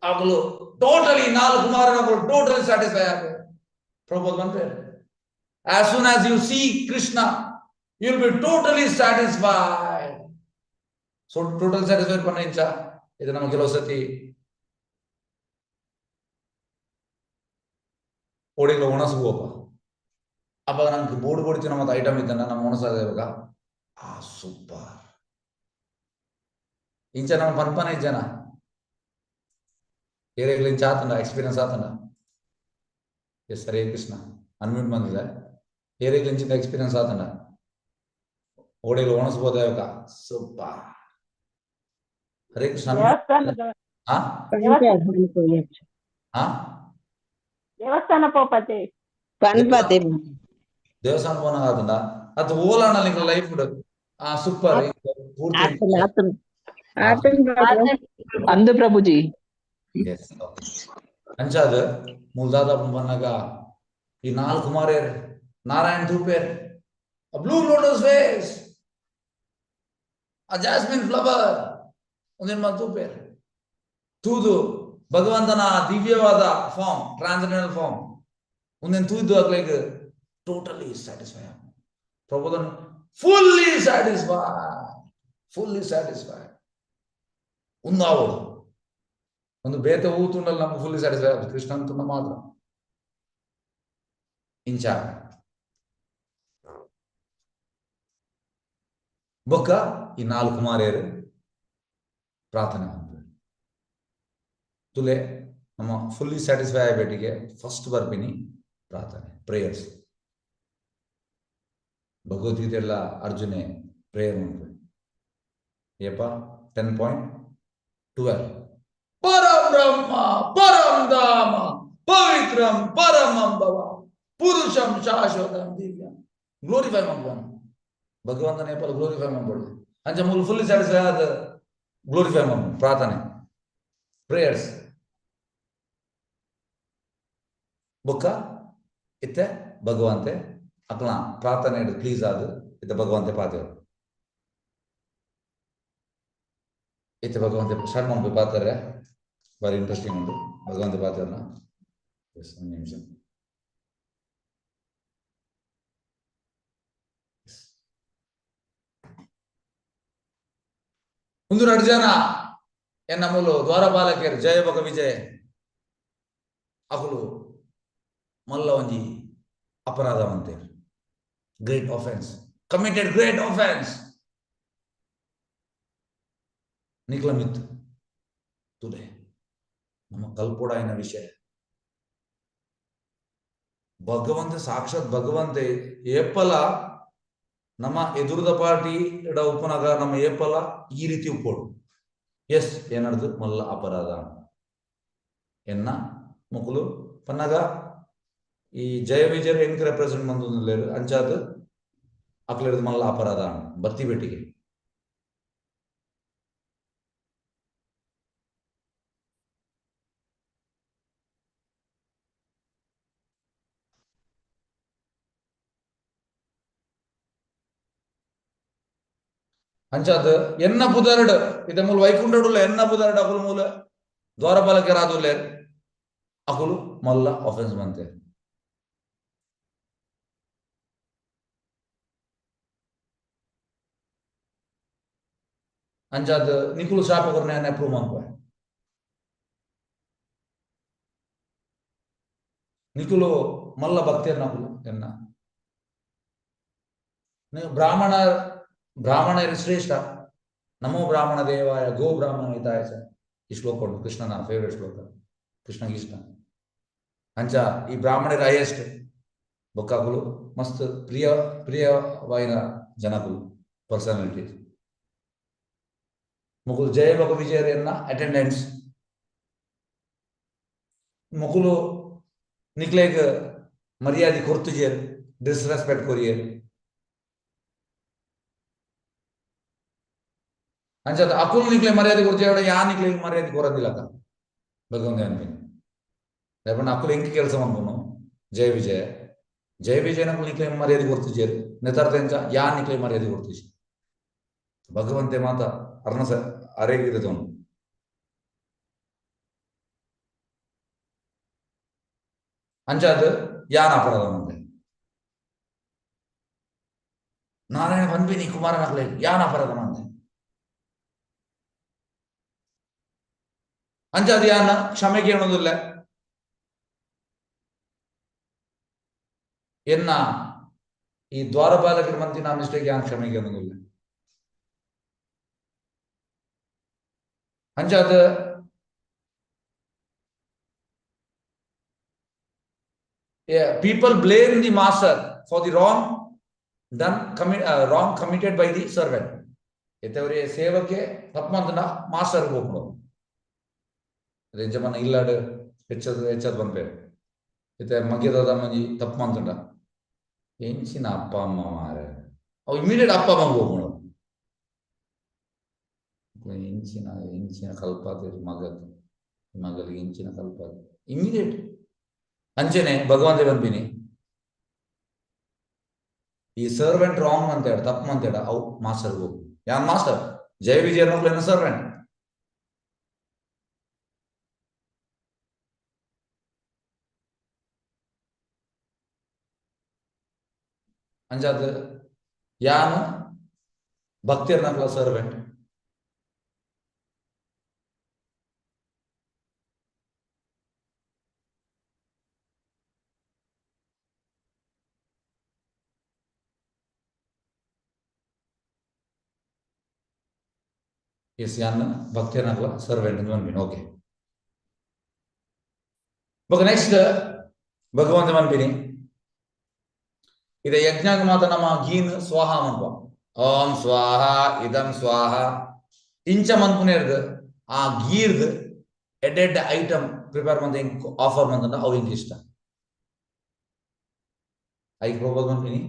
ಅಕುಲು ಟೋಟಲಿ ನಾಲ್ ಕುಮಾರನಕುಲು ಟೋಟಲಿ ಸ್ಯಾಟಿಸ್ಫೈ ಆಪೆರ್ ಪ್ರಭುಪಾದ ಪನ್ಪೆರ್ as soon as you see Krishna, you will be totally satisfied. So total satisfied ಪನ್ನ ಇಂಚ ಇದು ನಮ್ಮ ಕೆಲವು ಸತಿ ಓಡಿಗ್ಲ ಒಣಸು ಹೋಪ ಅಪ್ಪ ನಂಗೆ ಬೋರ್ಡ್ ಕೊಡ್ತೀವಿ ನಮ್ಮ ಐಟಮ್ ಇದ್ದನ್ನ ನಮ್ಮ ಒಣಸಾದ ಇವಾಗ ಆ ಸೂಪರ್ ಇಂಚ ನಮ್ಮ ಪನ್ಪನೆ ಜನ ಏರಿಯಾಗ್ಲಿ ಇಂಚ ಆತಂಡ ಎಕ್ಸ್ಪೀರಿಯನ್ಸ್ ಆತಂಡ. ಎಸ್ ಹರೇ ಕೃಷ್ಣ ಅನ್ಮ್ಯೂಟ್ ಬಂದಿದೆ. ಏರಿಯಾಗ್ಲಿ ಇಂಚಿಂದ ಎಕ್ಸ್ಪೀರಿಯನ್ಸ್ ಆತಂಡ ಓಡಿಗ್ಲ ಒಣಸ್ಬೋದ ಇವಾಗ ಸೂಪರ್. ಹರೇ ಕೃಷ್ಣ. ಆ ಆ ದೇವಸ್ಥಾನ ಪೋಪತೆ. ಪನ್ಪತೆ. ದೇವಸ್ಥಾನ ಪೋನಾಗ ಆತಂಡ ಅದು ಓಲಾಣ ನಿಕ್ಲ ಲೈಫ್ ಆ ಸೂಪರ್ ಪೂರ್ತಿ. ಅಂದು ಪ್ರಭುಜಿ. ಎಸ್ ಅಂಚಾದ ಮೂಲ್ ದಾದ ಬನ್ನಾಗ ಈ ನಾಲ್ಕು ಕುಮಾರೇರ್ ನಾರಾಯಣ ತೂಪೇರ್ ಬ್ಲೂ ಲೋಟಸ್ ಫೇಸ್ ಆ ಜಾಸ್ಮಿನ್ ಫ್ಲವರ್ ಒಂದಿನ ಮಾತು ತೂಪೇರ್ ತೂದು ಭಗವಂತನ ದಿವ್ಯವಾದ ಫಾರ್ಮ್ ಟ್ರಾನ್ಸೆಂಡೆಂಟಲ್ ಫಾರ್ಮ್ ಒಂದಿನ ತೂದು ಅಕ್ಲೆಗ್ ಟೋಟಲಿ ಸ್ಯಾಟಿಸ್ಫೈ ಪ್ರಬೋಧನ್ ಫುಲ್ಲಿ ಸ್ಯಾಟಿಸ್ಫೈ ಫುಲ್ಲಿ ಸ್ಯಾಟಿಸ್ಫೈ ಉಂದಾವೋಡು ಒಂದು ಬೇತೆ ಹೂ ತುಂಡಲ್ಲಿ ನಮ್ಗೆ ಫುಲ್ಲಿ ಸ್ಯಾಟಿಸ್ಫೈ ಆಗುತ್ತೆ ಕೃಷ್ಣನ್ ತುಂಡ ಮಾತ್ರ ಇಂಚ ಬೊಕ್ಕ ಈ ನಾಲ್ಕು ಕುಮಾರಿಯರು ಪ್ರಾರ್ಥನೆ ಮಾಡ್ತಾರೆ ತುಲೆ ನಮ್ಮ ಫುಲ್ಲಿ ಸ್ಯಾಟಿಸ್ಫೈ ಆಗಬೇಟಿಗೆ ಫಸ್ಟ್ ಬರ್ಪಿನಿ ಪ್ರಾರ್ಥನೆ ಪ್ರೇಯರ್ಸ್. ಭಗವದ್ಗೀತೆ ಎಲ್ಲ ಅರ್ಜುನೆ ಪ್ರೇಯರ್ ಮಾಡ್ತಾರೆ ಏಪ 10.12 ಪರಂ ಬ್ರಹ್ಮ ಪರಂ ಧಾಮ ಪವಿತ್ರಂ ಪರಮಂ ಭವ ಪುರುಷಂ ಶಾಶ್ವತಂ ದಿವ್ಯಂ. ಗ್ಲೋರಿಫೈ ಮಾಡ್ಬೋಣ ಭಗವಂತನ ಏಪಲ ಗ್ಲೋರಿಫೈ ಮಾಡ್ಬೋದು ಅಂಚ ಮೂಲ ಫುಲ್ಲಿ ಸ್ಯಾಟಿಸ್ಫೈ ಆದ ಗ್ಲೋರಿಫೈ ಮಾಡ್ಬೋದು ಪ್ರಾರ್ಥನೆ ಪ್ರೇಯರ್ಸ್. ಬೊಕ್ಕ ಇತ್ತೆ ಭಗವಂತೆ ಅಕ್ಲ ಪ್ರಾರ್ಥನೆ ಪ್ಲೀಸ್ ಆದ್ ಇತ್ತೆ ಭಗವಂತೆ ಪಾತೆರು ಇತ್ತೆ ಭಗವಂತೆ ಸ್ಟಾರ್ಟ್ ಮಾಡ್ಬೇಕು ಪಾತಾರೆ ಬಾರಿ ಇಂಟ್ರೆಸ್ಟಿಂಗ್ ಉಂಟು ಭಗವಂತ ಪಾತೆರ್ನ. ಎಸ್ ಒಂದು ನಿಮಿಷ. ಒಂದು ಎರಡು ಜನ ಎನ್ನ ಮೂಲು ದ್ವಾರಪಾಲಕರು ಜಯ ಬೊಕ ವಿಜಯ ಅಕುಲು ಮಲ್ಲ ಒಂಜಿ ಅಪರಾಧ ಮಂತೇರು great offence committed great offence ನಿಕ್ಲ ಮಿತ್ತು ತುಲೆ ನಮ್ಮ ಕಲ್ಪೋಡಾಯಿನ ವಿಷಯ ಭಗವಂತ ಸಾಕ್ಷಾತ್ ಭಗವಂತೆ ಏಪಲ ನಮ್ಮ ಎದುರುದ ಪಾರ್ಟಿ ಎಡ ಉಪ್ಪನಾಗ ನಮ್ಮ ಏಪಲ ಈ ರೀತಿ ಉಪ್ಪೋಡು ಎಸ್ ಏನರ್ದು ಮಲ್ಲ ಅಪರಾಧ ಎನ್ನ ಮುಕುಲು ಪನ್ನಗ ಈ ಜಯ ವಿಜಯರು ಹೆಂಗ್ ರೆಪ್ರೆಸೆಂಟ್ ಮಂದೊಂದುಲ್ಲೆರ್ ಅಂಚಾದ್ ಅಕ್ಲೆರ್ದ್ ಮಲ್ಲ ಅಪರಾಧ ಬತ್ತಿ ಬೆಟ್ಟಿಗೆ ಅಂಚಾದ್ ಎನ್ನ ಪುದರ್ಡ್ ಇತ್ತೆ ಮೂಲು ವೈಕುಂಠಡುಲ್ಲ ಎನ್ನ ಪುದರ್ಡ್ ಅಕುಲು ಮೂಲ ದ್ವಾರಪಾಲಕರಾದುಲ್ಲೆರ್ ಅಕುಲು ಮಲ್ಲ ಆಫೆನ್ಸ್ ಮಂತೆರ್. ಅಂಚಾದ್ ನಿಕುಲು ಶಾಪ ಕೊರ್ನೆ ಯಾನ್ ಅಪ್ರೂವ್ ಮನ್ಪುವೆ. ನಿಕುಲು ಮಲ್ಲ ಭಕ್ತೆರ್ನಕುಲು ಎನ್ನ. ಬ್ರಾಹ್ಮಣ ಬ್ರಾಹ್ಮಣರು ಶ್ರೇಷ್ಠ. ನಮೋ ಬ್ರಾಹ್ಮಣ ದೇವಾಯ ಗೋ ಬ್ರಾಹ್ಮಣ ಹಿತಾಯ ಚ. ಈ ಶ್ಲೋಕ ಉಂಟು ಕೃಷ್ಣನ ಫೇವರೇಟ್ ಶ್ಲೋಕ, ಕೃಷ್ಣಗೆ ಇಷ್ಟ. ಅಂಚ ಈ ಬ್ರಾಹ್ಮಣರ ಹೈಯೆಸ್ಟ್ ಬೊಕ್ಕಾಕುಲು ಮಸ್ತ್ ಪ್ರಿಯ ಪ್ರಿಯವಾಯಿನ ಜನಕುಲು ಪರ್ಸನಾಲಿಟೀಸ್. ಮುಕುಲು ಜಯ ಬೊಕ ವಿಜಯರೆನ್ನ ಅಟೆಂಡೆನ್ಸ್. ಮುಕುಲು ನಿಕ್ಲೆಗ್ ಮರ್ಯಾದೆ ಕೊರ್ತುಜೆರ್, ಡಿಸ್ರೆಸ್ಪೆಕ್ಟ್ ಕೊರಿಯೆರ್. ಅಂಚಾದ್ ಅಕುಲು ನಿಕ್ಲೆ ಮರ್ಯಾದೆ ಕೊರ್ತಿಯಡ ಯಾನ್ ನಿಕ್ಲೆಗ್ ಮರ್ಯಾದೆ ಕೊರಂದಿಲ್ಲಕ ಭಗವಂತ ಅನ್ಪಿನಿ. ದಾಯೆ ಪಂಡ ಅಕುಲು ಎಂಕ್ ಕೆಲಸ ಮನ್ಪುನು ಜಯ ವಿಜಯ ಜಯ ವಿಜಯನಕುಲು ನಿಕ್ಲೆ ಮರ್ಯಾದೆ ಕೊರ್ತುಜೆರ್, ನೆತರ್ಥ ಎಂಚ ಯಾನ್ ನಿಕ್ಲೆ ಮರ್ಯಾದೆ ಕೊರ್ತುಜಿ. ಭಗವಂತೆ ಮಾತ ಅರ್ನ ಅರೆಗ್ ದೆತೊನು. ಅಂಚಾದ್ ಯಾನ್ ಅಪರಾಧ ಮಂತೆ. ನಾರಾಯಣ ಪನ್ಪಿನಿ ಕುಮಾರನಕ್ಲೆ ಯಾನ್ ಅಪರಾಧ ಮಂತೆ. ಅಂಚಾದ್ ಯಾನ್ ಕ್ಷಮೆ ಕೇಣೊಂದುಲ್ಲೆ. ಎನ್ನ ಈ ದ್ವಾರಪಾಲಕರ ಮಂತಿನ ಮಿಸ್ಟೇಕ್ ಯಾನ್ ಕ್ಷಮೆ ಕೇಣೊಂದುಲ್ಲೆ. ಅಂಚಾದ್ people blame the master for the wrong done wrong committed by the servant. ಎತ್ತವರೇ ಸೇವಕೆ ತಪ್ಪಂತನ ಮಾಸ್ಟರ್ ಹೋಗ್ಬಿಡು. ಎಂಚ ಪನ್ನ ಇಲ್ಲಾಡ್ ಹೆಚ್ಚದ್ ಹೆಚ್ಚದ್ ಪನ್ಪೆರ್. ಇತ್ತೆ ಮಗ್ಯದ ಮಂಜಿ ತಪ್ಪು ಮಂತುಂಡ ಎಂಚಿನ ಅಪ್ಪ ಅಮ್ಮ ಮಾರೆ ಅವು ಇಮಿಡಿಯೇಟ್ ಅಪ್ಪ ಅಮ್ಮ ಹೋಗ್ಬಿಡು. ಎಂಚಿನ ಎಂಚಿನ ಕಲ್ಪಾತೆರ್ ಮಗಗ್ ಮಗಲಿಗೆ ಎಂಚಿನ ಕಲ್ಪಾತೆ ಇಮಿಡಿಯೇಟ್. ಅಂಚನೆ ಭಗವಂತೆ ಪನ್ಪಿನಿ ಈ ಸರ್ವೆಂಟ್ ರಾಂಗ್ ಅಂತ ಹೇಳ ತಪ್ಪು ಅಂತ ಹೇಳ ಅವು ಮಾಸ್ಟರ್ ಹೋಗು. ಯಾನ್ ಮಾಸ್ಟರ್ ಜಯ ವಿಜಯ ಮಕ್ಳು ಸರ್ವೆಂಟ್. ಅಂಚಾದ್ ಯಾನ್ ಭಕ್ತಿಯರ್ನಕ್ಲ ಸರ್ವೆಂಟ್. ಎಸ್ ಯಾನ್ ಭಕ್ತಿಯರ್ನಕ್ಲ ಸರ್ವೆಂಟ್ ಅಂತ ಪನ್ಪಿನಿ. ಓಕೆ ಬೊಕ ನೆಕ್ಸ್ಟ್ ಭಗವಂತ ಪನ್ಪಿನಿ ಇದೆ ಯಜ್ಞಾಗ ಮಾತ ನಮ್ಮ ಗೀನ್ ಸ್ವಾಹ ಮನ್ಪ ಓಂ ಸ್ವಾಹ ಇದಂ ಸ್ವಾಹ ಇಂಚ ಮನ್ಪುನೇರ್ದ್ ಆ ಗೀರ್ದ್ ಎಡ್ಡೆ ಎಡ್ಡೆ ಐಟಮ್ ಪ್ರಿಪೇರ್ ಮಂತ ಇಂಕ್ ಆಫರ್ ಮಂತಂಡ ಅವು ಇಂಕ್ ಇಷ್ಟ. ಐಕ್ propose ಮನ್ಪಿನಿ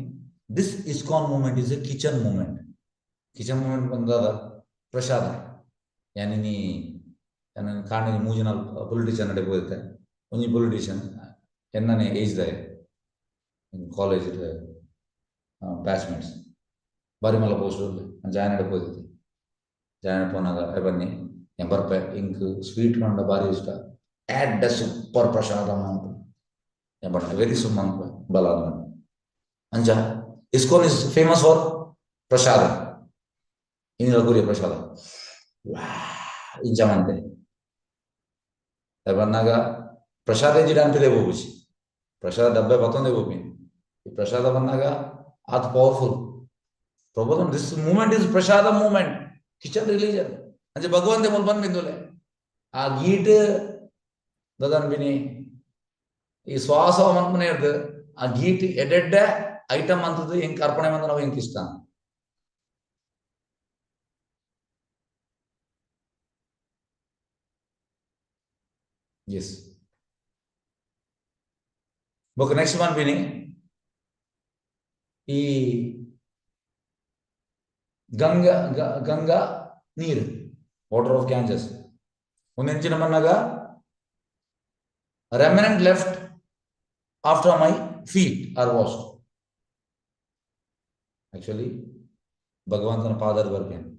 this ISKCON movement is a kitchen movement. Kitchen movement ಬಂದಾದ ಪ್ರಸಾದ. ಯಾನಿನಿ ಯಾನ್ ಕಾಂಡೆ ಮೂಜಿ ನಾಲ್ ಪೊಲಿಟಿಷಿಯನ್ ನಡೆ ಪೋದಿತ್ತೆ. ಒಂಜಿ ಪೊಲಿಟಿಷಿಯನ್ ಎನ್ನನೆ ಏಜ್ ದಾಯೆ ಕಾಲೇಜ್ ಬ್ಯಾಚ್ಮೇಟ್ಸ್ ಬಾರಿ ಮಲ್ಲ ಪೋಸ್ಟ್ ಉಲ್ಲೆ ಜಾಯ್ನ್ ನಡೆ ಪೋದಿತ್ತೆ. ಜಾಯ್ನ್ ಪೋನಾಗ ಬನ್ನಿ ಯಾನ್ ಬರ್ಪೆ ಇಂಕ್ ಸ್ವೀಟ್ ಪಂಡ ಬಾರಿ ಇಷ್ಟ ಎಡ್ಡೆ ಸೂಪರ್ ಪ್ರಸಾದ ಮನ್ಪು ಯಾನ್ ಪಂಡ ವೆರಿ ಸುಮ್ ಮನ್ಪೆ ಬಲ ಅಂಚ ISKCON is famous for prasad. ಇಂದಿನ ಕೊರಿಯ ಪ್ರಸಾದ ಇಂಚ ಮಂತೆ ಬನ್ನಾಗ ಪ್ರಸಾದ ಎಂಜಿಡ ಅನ್ಪಿದೆ ಹೋಗುಚಿ ಪ್ರಸಾದ ಡಬ್ಬೆ ಪತ್ತೊಂದೇ ಹೋಗಿ ಈ ಪ್ರಸಾದ ಬಂದಾಗ ಅದು powerful. ಪ್ರಬೋಧನ್ this movement is prasad movement, kitchen religion. ಅಂಚೆ ಭಗವಂತೆ ಮೂಲ ಬಂದ್ ಬಿಂದುಲೆ ಆ ಗೀಟ್ ದದನ್ ಬಿನಿ ಈ ಶ್ವಾಸ ಮನ್ಪುನೇ ಇರ್ದು ಆ ಗೀಟ್ ಎಡ್ಡೆಡ್ಡೆ ಐಟಮ್ ಅಂತದ್ದು ಹೆಂಗ್ ಅರ್ಪಣೆ ಬಂದ ನಾವು ಹೆಂಗ್ ಇಷ್ಟ. ಎಸ್ ಬೊಕ ನೆಕ್ಸ್ಟ್ ಪನ್ಪಿನಿ ಈ ಗಂಗಾ ಗಂಗಾ ನೀರು ವಾಟರ್ ಆಫ್ ಗ್ಯಾಂಜಸ್ ಒಂದೆಂಚಿನ ಮನ್ನಾಗ remnant left after my feet are washed. Actually ಭಗವಂತನ ಪಾದದ ಬರ್ಪೇನೆ.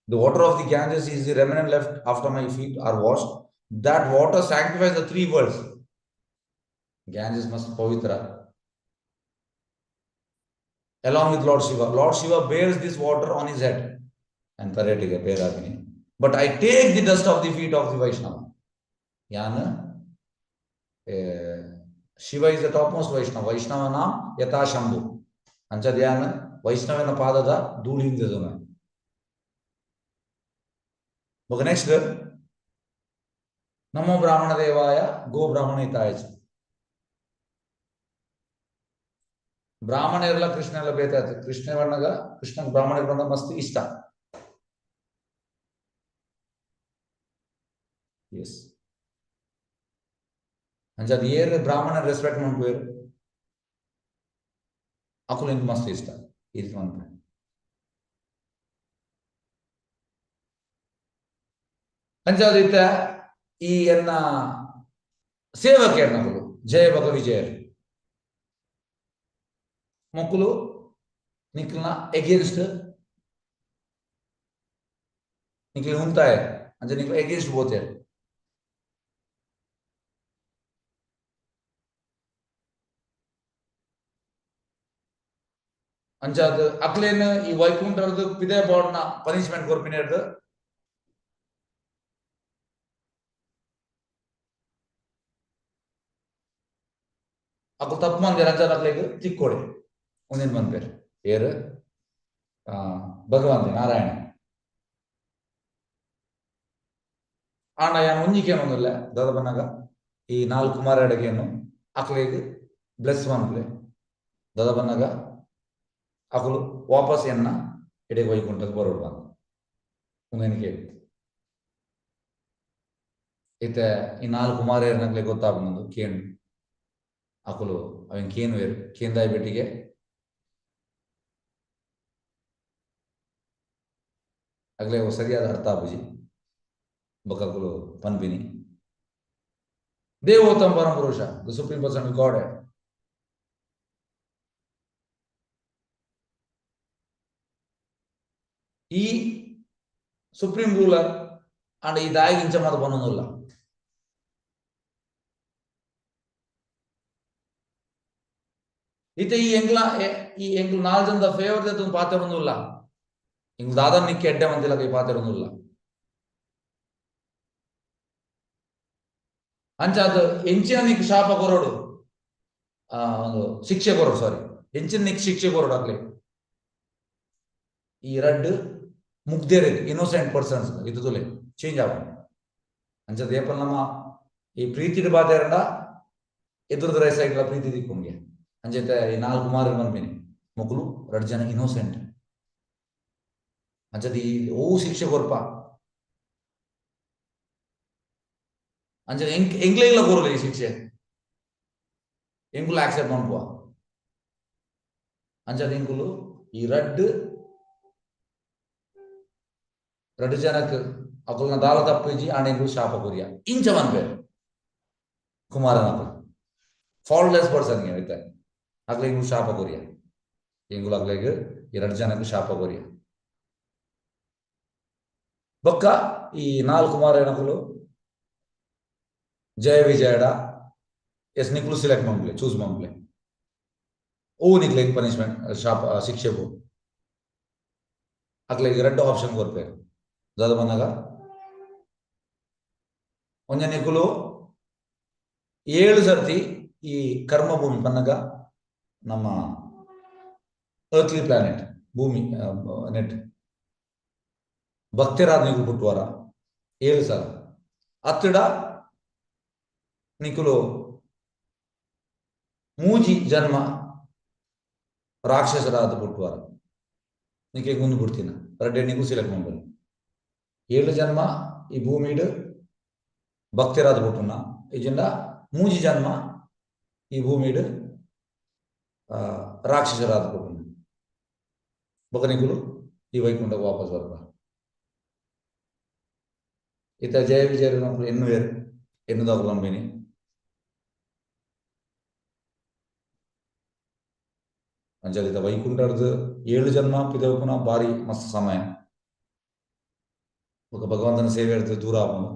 The water of the Ganges is the remnant left after my feet are washed. That water sanctifies the three worlds. Ganges must pavitra. Along with Lord Shiva. Lord Shiva bears this water on his head. And Taretige Beragini. But I take the dust of the feet of the Vaishnava. Yana, Shiva is the topmost Vaishnava. Vaishnava naam Yata Shambhu. Ancha Dhyana Vaishnavana padada dhoolinda. Okay, next. Namo Brahmana Devaya Go Brahmana Hitaya. ಬ್ರಾಹ್ಮಣರೆಲ್ಲ Krishna ಎಲ್ಲ ಬೇಕಾಯ್ತು. ಕೃಷ್ಣ ಬಣ್ಣಗ ಕೃಷ್ಣ ಬ್ರಾಹ್ಮಣ ಬಣ್ಣ ಮಸ್ತ್ ಇಷ್ಟ. S, ಅಂಚ ಅದು ಏರ್ ಬ್ರಾಹ್ಮಣ respect ಮಾಡ್ಕೋರು ಅಕುಲು ಇಂಕ್ ಮಸ್ತ್ ಇಷ್ಟ ಈ ರೀತಿ ಮಾಡ್ತಾರೆ. ಅಂಚಾದಿತ್ತ ಈ ಎನ್ನ ಸೇವಕರು ಜಯ ಬಕ ವಿಜಯರು ಮೊಕ್ಕಲು ನಿಕ್ಲನ ಎಗೇನ್ಸ್ಟ್ ನಿಕ್ಲಿ ಉಂತಾಯ ಅಂಚ ನಿಕ್ಲ ಎಗೇನ್ಸ್ಟ್ ಬೋತೇರು. ಅಂಚಾದ ಅಕ್ಲೇನ್ ಈ ವೈಕುಂಠರ್ದು ಪಿದೆ ಬೋರ್ಡ್ನ ಪನಿಷ್ಮೆಂಟ್ ಕೊರ್ಪಿನೇರ್ದು ಅಕ್ಲು ತಪ್ಪು ಮಂದಿರ ಅಂಚಾದ ಅಕ್ಲೆಗ್ ತಿಕ್ಕೋಡೆ ಒಂದೇನು ಬಂದ್ಪೇರು ಏರು ಭಗವಂತ ನಾರಾಯಣ ಆಂಡ ಯಾನ್ ಒಂಜಿಕೇನೊಂದುಲ್ಲೆ ದಾದ ಬನ್ನಗ ಈ ನಾಲ್ಕು ಕುಮಾರ ಅಡಗೇನು ಅಕ್ಲೆಗ್ ಬ್ಲೆಸ್ ಮನ್ಪುಲೆ ದಾದ ಬನ್ನಗ ಅಕುಲು ವಾಪಸ್ ಎನ್ನ ಎಡೆಗೆ ವೈಕುಂಠದ ಬರೋಡು ಬಂದ ಒಂದೇನು ಕೇಳಿ ಇತ್ತೆ ಈ ನಾಲ್ಕು ಕುಮಾರಿಯರ್ನಕ್ಲೆ ಗೊತ್ತಾಗ್ಬಂದು ಕೇಣು ಅಕುಲು ಅವೆನ್ ಕೇನು ವೇರು ಕೇಂದಾಯ ಬೆಟ್ಟಿಗೆ ಅಗ್ಲೆ ಸರಿಯಾದ ಅರ್ಥ ಆಪುಜಿ ಬೊಕ್ಕಕುಲು ಪನ್ಪಿನಿ ದೇವೋತ್ತಮ ಪರಮ ಪುರುಷ the supreme person god ಈ ಸುಪ್ರೀಂ ರೂಲರ್ ಅಂಡ್ ಈ ದಾಯಿಗೆ ಇಂಚ ಮಾತ ಪನೊಂದುಲ್ಲ. ಇತ್ತೆ ಈ ಎಂಗ್ಲ ಈ ಎಂಗ್ಲ ನಾಲ್ ಜನದ ಫೇವರ್ ದೆತ್ತೊಂದು ಪಾತೆರೊಂದುಲ್ಲ. ಎಂಗ್ಲ ದಾದನ್ ನಿಕ್ಕೆ ಎಡ್ಡೆ ಮಂತಿಲ್ಲ ಕೈ ಪಾತೆರೊಂದುಲ್ಲ. ಅಂಚ ಅದು ಎಂಚಿನ ನಿಕ್ ಶಾಪ ಕೊರೋಡು ಒಂದು ಶಿಕ್ಷೆ ಕೊರೋಡು ಸಾರಿ ಎಂಚಿನ ನಿಕ್ ಶಿಕ್ಷೆ ಕೊರೋಡು ಆಗ್ಲಿ ಈ ರಡ್ಡು ಮುಗ್ದೇರೆ ಇನ್ನೋಸೆಂಟ್ ಪರ್ಸನ್ಸ್ ಇದು ತುಲೆ ಚೇಂಜ್ ಆಗ ಅಂಚದ ಏಪಲ್ ನಮ್ಮ ಈ ಪ್ರೀತಿಡ್ ಬಾತೆರಂಡ ಎದುರುದ ರೈಸಾಗಿಲ್ಲ ಪ್ರೀತಿ ದಿಕ್ಕೊಂಗೆ ಅಂಚೆತೆ ಈ ನಾಲ್ಕು ಮಾರು ಮನ್ಪಿನಿ ಮೊಕ್ಕಲು ರಡ್ ಜನ ಇನ್ನೋಸೆಂಟ್ ಅಂಚದ ಈ ಓ ಶಿಕ್ಷೆ ಕೊರ್ಪ ಅಂಚ ಎಂಗ್ಲೆಗ್ಲ ಕೊರಲ್ಲ ಈ ಶಿಕ್ಷೆ ಎಂಕುಲು ಆಕ್ಸೆಪ್ಟ್ ಮನ್ಪುವ ಅಂಚದ ಎಂಕುಲು ಈ ರಡ್ಡು ರಡ್ಡು ಜನಕ್ ಅಕುಲ್ನ ದಾಲ ತಪ್ಪಿಜಿ ಆಂಡ ಎಂಕುಲು ಶಾಪ ಕೊರಿಯ ಇಂಚ ಮನ್ಪೇರು ಕುಮಾರನ ಅಕುಲು ಫಾಲ್ಟ್ಲೆಸ್ ಪರ್ಸನ್ ಐತೆ ಅಕ್ಲೆ ಎಂಕುಲು ಶಾಪ ಕೊರಿಯ ಎಂಕುಲು ಅಕ್ಲೆಗ್ ಈ ರಡ್ಡು ಜನಕ್ ಶಾಪ ಕೊರಿಯ ಬೊಕ್ಕ ಈ ನಾಲ್ಕು ಕುಮಾರನಕುಲು ಜಯ ವಿಜಯಡ ಎಸ್ ನಿಕ್ಲು ಸೆಲೆಕ್ಟ್ ಮನ್ಪುಲೆ ಚೂಸ್ ಮನ್ಪುಲೆ ಓ ನಿಕ್ಲೆಗ್ ಪನಿಷ್ಮೆಂಟ್ ಶಾಪ ಶಿಕ್ಷೆ ಪೋ ಅಕ್ಲೆಗ್ ರಡ್ಡು ಆಪ್ಷನ್ ಕೊರ್ಪೇರು ದಾದ ಬನ್ನಗ ಒಂಜ ನಿಕುಲು 7 ಸರ್ತಿ ಈ ಕರ್ಮಭೂಮಿ ಪನ್ನಗ ನಮ್ಮ ಅರ್ಥ್ಲಿ ಪ್ಲಾನೆಟ್ ಭೂಮಿ ನೆಟ್ ಭಕ್ತರಾದ ನಿಕುಲು ಪುಟ್ಟುವಾರ 7 ಸಲ ಅತ್ತಡ ನಿಕುಲು ಮೂಜಿ ಜನ್ಮ ರಾಕ್ಷಸರಾದ ಪುಟ್ಟುವಾರ ನಿಕೆ ಗುಂದು ಬಿಡ್ತೀನ ರಡ್ಡೆ ನಿಕು ಸೆಲೆಕ್ಟ್ ಮಾಡ್ಬೋದು 7 ಜನ್ಮ ಈ ಭೂಮಿಡ್ ಭಕ್ತರಾದ ಪುಟ್ಟುನ ಇಜಿಂದ ಮೂಜಿ ಜನ್ಮ ಈ ಭೂಮಿಡ್ ರಾಕ್ಷಸರಾದ ಪುಟ್ಟುನ ಬೊಕ ನಿಕುಲು ಈ ವೈಕುಂಠಗ್ ವಾಪಸ್ ಬರ್ಪ. ಇತ್ತ ಜಯ ವಿಜಯರು ನಕುಲು ಎನ್ನುವೇರು ಎನ್ನುದಾಕುಲು ಅಂಬಿನಿ. ಅಂಚಲಿತ ವೈಕುಂಠರ್ದು 7 ಜನ್ಮ ಪಿದವುಪುನ ಬಾರಿ ಮಸ್ತ್ ಸಮಯ. ಬೊಕ ಭಗವಂತನ ಸೇವೆ ಇರ್ತದೆ ದೂರ ಆಪುಂಡು.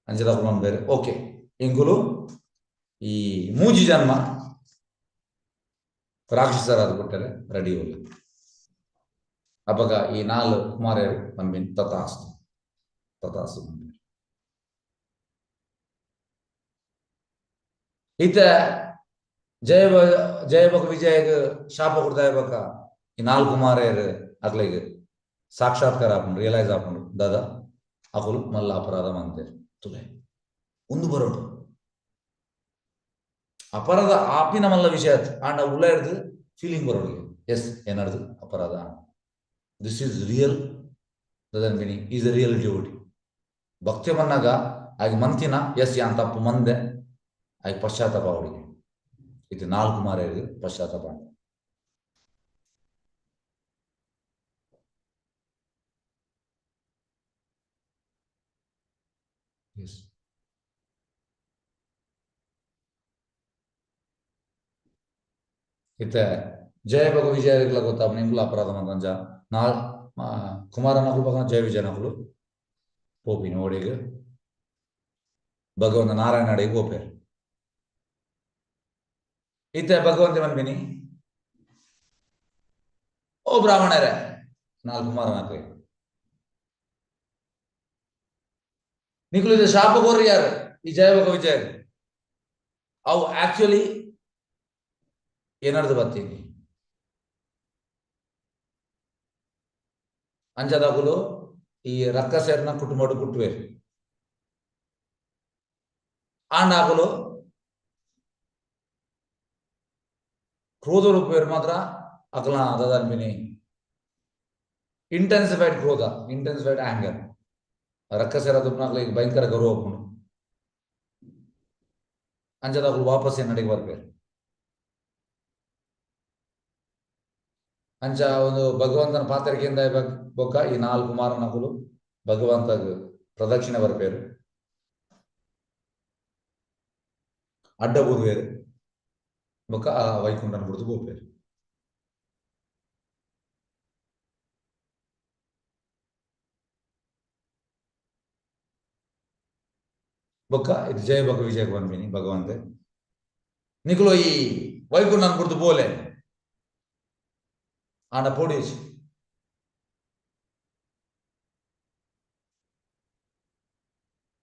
ಅಂಚದಾಕುಲು ಅನ್ಬೇರೆ ಓಕೆ ಎಂಕುಲು ಈ 3 ಜನ್ಮ ರಾಕ್ಷಸರಾದ ಕೊಟ್ಟರೆ ರೆಡಿ ಉಲ್ಲ. ಅಪಗ ಈ 4 ಕುಮಾರರು ಪನ್ಪಿನ್ ತಥಾಸ್ತು ತಥಾಸ್ತು ಪನ್ಪೆರ್. ಇತ್ತ ಜಯಬಕ ವಿಜಯಗ್ ಶಾಪ ಕೊಡ್ತಾ ಬೊಕ ಈ 4 ಕುಮಾರರು ಅಕ್ಲೆಗ್ ಸಾಕ್ಷಾತ್ಕಾರ ಆಪುಂಡು, ರಿಯಲೈಸ್ ಆಪುಂಡು. ದಾದಾ ಅಕುಲು ಮಲ್ಲ ಅಪರಾಧ ಮಂತೇರ್ ತುಲೆ ಒಂದು ಬರೋಡು ಅಪರಾಧ ಆಪಿನ ಮಲ್ಲ ವಿಷಯ ಆಂಡ ಉಲ್ಲ ಹಿಡ್ದು ಫೀಲಿಂಗ್ ಬರೋಡಿಗೆ ಎಸ್ ಏನರ್ದು ಅಪರಾಧ. This is real ದದನ್ಬಿನಿ is a real duty. ಭಕ್ತಿ ಬಂದಾಗ ಆಗ ಮಂತಿನ ಎಸ್ ಯಾನ್ ತಪ್ಪು ಮಂದೆ ಆಗ ಪಶ್ಚಾತ್ತಾಪ ಅವರಿಗೆ. ಇದು 4 ಮಾರ್ಯರಿಗೆ ಪಶ್ಚಾತ್ತಾಪ. ಎಸ್ ಇತ್ತೆ ಜಯ ಬಗ ವಿಜಯರಿಗ್ಲ ಗೊತ್ತಾಪ ನಿಂಗ್ಲ ಅಪರಾಧ ಮಂದಂಜ ನಾಲ್ ಕುಮಾರನಕುಲು ಬಗ ಜಯ ವಿಜಯನಕುಲು ಪೋಪಿನ ಓಡಿಗೆ ಭಗವಂತ ನಾರಾಯಣ ಅಡಿಗೆ ಪೋಪೇರು. ಇತ್ತೆ ಭಗವಂತ ಮನ್ಬಿನಿ ಓ ಬ್ರಾಹ್ಮಣರೇ 4 ಕುಮಾರನಕ್ಲೆ ನಿಕುಲು ಇದು ಶಾಪ ಕೋರ್ರಿ ಯಾರು ಈ ಜಯ ಬಗ ವಿಜಯ ಅವು ಆಕ್ಚುಲಿ ಏನರ್ದು ಬರ್ತೀನಿ ಅಂಜದಾಗುಲು ಈ ರಕ್ಕಸೇರ್ನ ಕುಟುಂಬಡು ಕುಟ್ಟುವೇರು ಆಂಡಾಗುಲು ಕ್ರೋಧ ರೂಪೇರು ಮಾತ್ರ ಅಕಲ ದಾದಾನ್ಬಿನಿ ಇಂಟೆನ್ಸಿಫೈಡ್ ಕ್ರೋಧ, ಇಂಟೆನ್ಸಿಫೈಡ್ ಆಂಗರ್. ರಕ್ಕಸೇರ ದುಪ್ನಾಗ್ಲ ಈಗ ಭಯಂಕರ ಗೌರವ ಉಪ್ಪುಂಡು. ಅಂಜದಾಗುಲು ವಾಪಸ್ ಎನ್ನಡಿಗೆ ಬರ್ಪೇರು. ಅಂಚ ಒಂದು ಭಗವಂತನ ಪಾತ್ರಿಕೆಯಿಂದ ಬೊಕ್ಕ ಈ 4 ಕುಮಾರನಕುಲು ಭಗವಂತಗ್ ಪ್ರದಕ್ಷಿಣೆ ಬರ್ಪೇರು, ಅಡ್ಡ ಬೂರ್ವೇರು, ಬೊಕ್ಕ ಆ ವೈಕುಂಠನ ಬುಡ್ದು ಪೋಪೇರು. ಬೊಕ್ಕ ಇದು ಜಯ ಬೊಕ್ಕ ವಿಜಯಕ್ಕೆ ಬಂದ್ಬಿನಿ ಭಗವಂತೆ ನಿಕುಲು ಈ ವೈಕುಂಠನ ಬುಡ್ದು ಪೋಲೆ ಆಂಡ ಪೋಡೇಶ್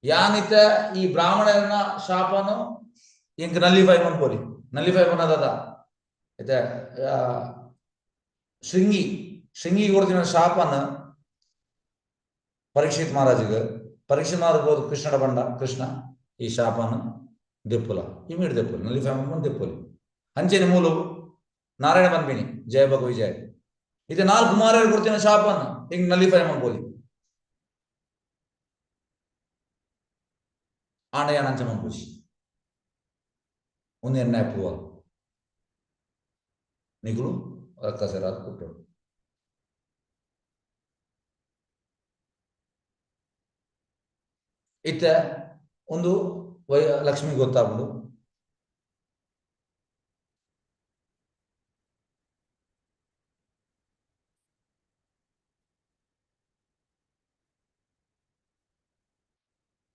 ಯಾನಿತ ಈ ಬ್ರಾಹ್ಮಣರನ್ನ ಶಾಪನು ಇಂಕ್ ನಲ್ಲಿಫೈ ಪೋಲಿ ನಲ್ಲಿಫೈ ಪನ್ನದಾದ ಇತ್ತೆ ಶೃಂಗಿ ಶೃಂಗಿ ಕೊಡ್ತಿನ ಶಾಪನ ಪರೀಕ್ಷಿತ್ ಮಹಾರಾಜಿಗೆ ಪರೀಕ್ಷಿತ್ ಮಹಾರಾಜ್ ಹೋದ್ ಕೃಷ್ಣಡ ಬಂಡ ಕೃಷ್ಣ ಈ ಶಾಪನ ದೆಪ್ಪುಲ ಇಮಿಡ್ ದೆಪ್ಪುಲ ನಲ್ಲಿಫೈ ದೆಪ್ಪುಲಿ ಅಂಚೆನೆ ಮೂಲು ನಾರಾಯಣ ಬಂದ್ಬಿನಿ ಜಯ ಭಗ ವಿಜಯ ಇದು 4 ಕುಮಾರರು ಕೊಡ್ತಿನ ಶಾಪನ ಹಿಂಗ್ ನಲ್ಲಿಫೈ ಮಾಡ್ಬೋಲಿ ಆಂಡಯಾನ ಅಂಚ ಮಂಪೂಜಿ ಒಂದು ಎಣ್ಣೆ ಪೂವ ನಿಗುಳು ರಕ್ಕಸರಾದ ಕೊಟ್ಟರು. ಇತ್ತ ಒಂದು ಲಕ್ಷ್ಮಿ ಗೊತ್ತಾಗ್ಬಿಡು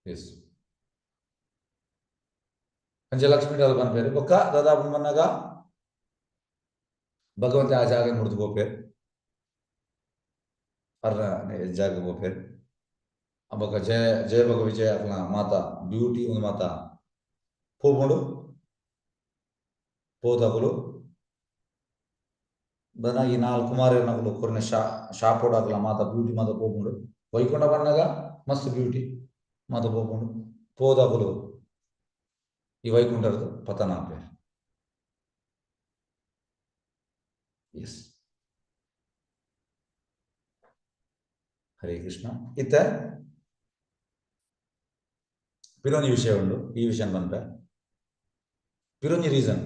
ಎಸ್ ಅಂಚೆ ಲಕ್ಷ್ಮೀ ಪನ್ಪೇರು ಬೊಕ್ಕ ದಾದಾಪು ಬನ್ನಗ ಭಗವಂತ ಆ ಜಾಗ ಮುರಿದು ಪೋಪೇರು ಅರ್ನ ಜಾಗ ಪೋಪೇರು. ಬೊಕ್ಕ ಜಯ ಜಯ ಭಗ ವಿಜಯ ಅಕ್ಲ ಮಾತಾ ಬ್ಯೂಟಿ ಒಂದು ಮಾತಾ ಪೋಪುಂಡು ಪೋದಕುಲು ಬನ ಈ 4 ಕುಮಾರನಕುಲು ಕೊರ್ನ ಶಾಪೋಡು ಅಕ್ಲ ಮಾತಾ ಬ್ಯೂಟಿ ಮಾತ ಪೋಪುಂಡು. ವೈಕುಂಠ ಬನ್ನಗ ಮಸ್ತ್ ಬ್ಯೂಟಿ ಮಾತ ಪೋಪುಂಡು ಪೋದಕುಲು ಈ ವೈಕುಂಠದ ಪತನ ಆಪೇರು. ಎಸ್ ಹರೇ ಕೃಷ್ಣ. ಇತ್ತ ಪಿರೊಂಜಿ ವಿಷಯ ಉಂಡು, ಈ ವಿಷಯ ಪನ್ಪೆ ಪಿರೊಂಜಿ ರೀಸನ್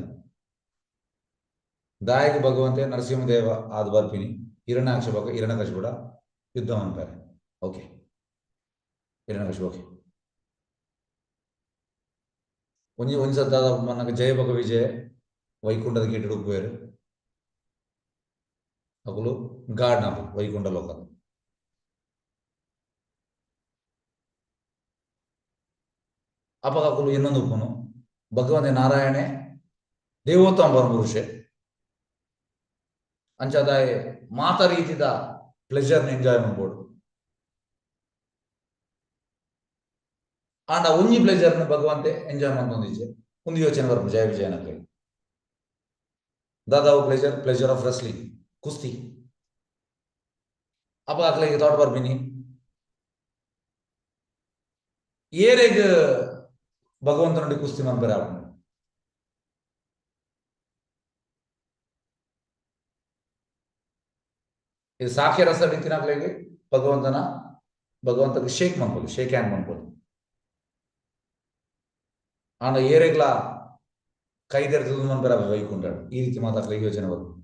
ದಾಯಕ ಭಗವಂತೆ ನರಸಿಂಹದೇವ ಆದ್ ಬರ್ಪಿನಿ ಹಿರಣ್ಯಾಕ್ಷ ಬೊಕ ಹಿರಣ್ಯಕಶಿಪುಡ ಯುದ್ಧ ಮನ್ಪೆರೆ. Okay, Hiranyakashipu okay. ಒಂಜಿ ಒಂಜಿ ಸತ್ತ ಮನ್ನಗ ಜಯ ಬೊಕ ವಿಜಯ ವೈಕುಂಠದ ಗೇಟ್ ಉಪ್ಪುವೆರ್. ಅಕುಲು ಗಾರ್ಡ್ ನಕುಲು ವೈಕುಂಠ ಲೋಕದ. ಅಪಗ ಅಕುಲು ಇನ್ನೊಂದು ಉಪ್ಪುನು ಭಗವಂತ ನಾರಾಯಣೆ ದೇವೋತ್ತಮ ಪರಮಪುರುಷೆ. ಅಂಚಾದಾಯೆ ಮಾತ ರೀತಿದ ಪ್ಲೆಜರ್ ಎಂಜಾಯ್ ಮಾಡ್ಬೋದು. ಆಂಡ ಒಂಜಿ ಪ್ಲೆಜರ್ನ ಭಗವಂತೆ ಎಂಜಾಯ್ ಮಾಡ್ತೊಂದಿಜ್ಜೆ. ಒಂದು ಯೋಚನೆ ಬರ್ಪು ಜಯ ವಿಜಯನಗರಿ. ದಾದಾವು ಪ್ಲೆಜರ್, ಪ್ಲೆಜರ್ ಆಫ್ ರೆಸ್ಲಿಂಗ್, ಕುಸ್ತಿ. ಅಪ್ಪ ಅಕ್ಲೆಗೆ ಥಾಟ್ ಬರ್ಪಿನಿ ಏರೆಗ್ ಭಗವಂತನುಡಿ ಕುಸ್ತಿ ಮನ್ಪೆರೆ ಆಪುಂಡು. ಇದು ಸಾಖ್ಯ ರಸ ಇತ್ತಿನಕ್ಲೆಗ್ ಭಗವಂತನ ಭಗವಂತಗೆ ಶೇಕ್ ಮನ್ಪೊಲಿ, ಶೇಕ್ ಹ್ಯಾಂಡ್ ಮನ್ಪೊಲಿ. ಆಂಡ ಏರೆಗ್ಲಾ ಕೈದೆರ್ದು ಮನ್ಪೆರೆ ಆಪುಜಿ ವೈಕುಂಠಡ್. ಈ ರೀತಿ ಮಾತಾಕ್ಲೆಗ್ ಯೋಚನೆ ಬರ್ಪುಂಡು.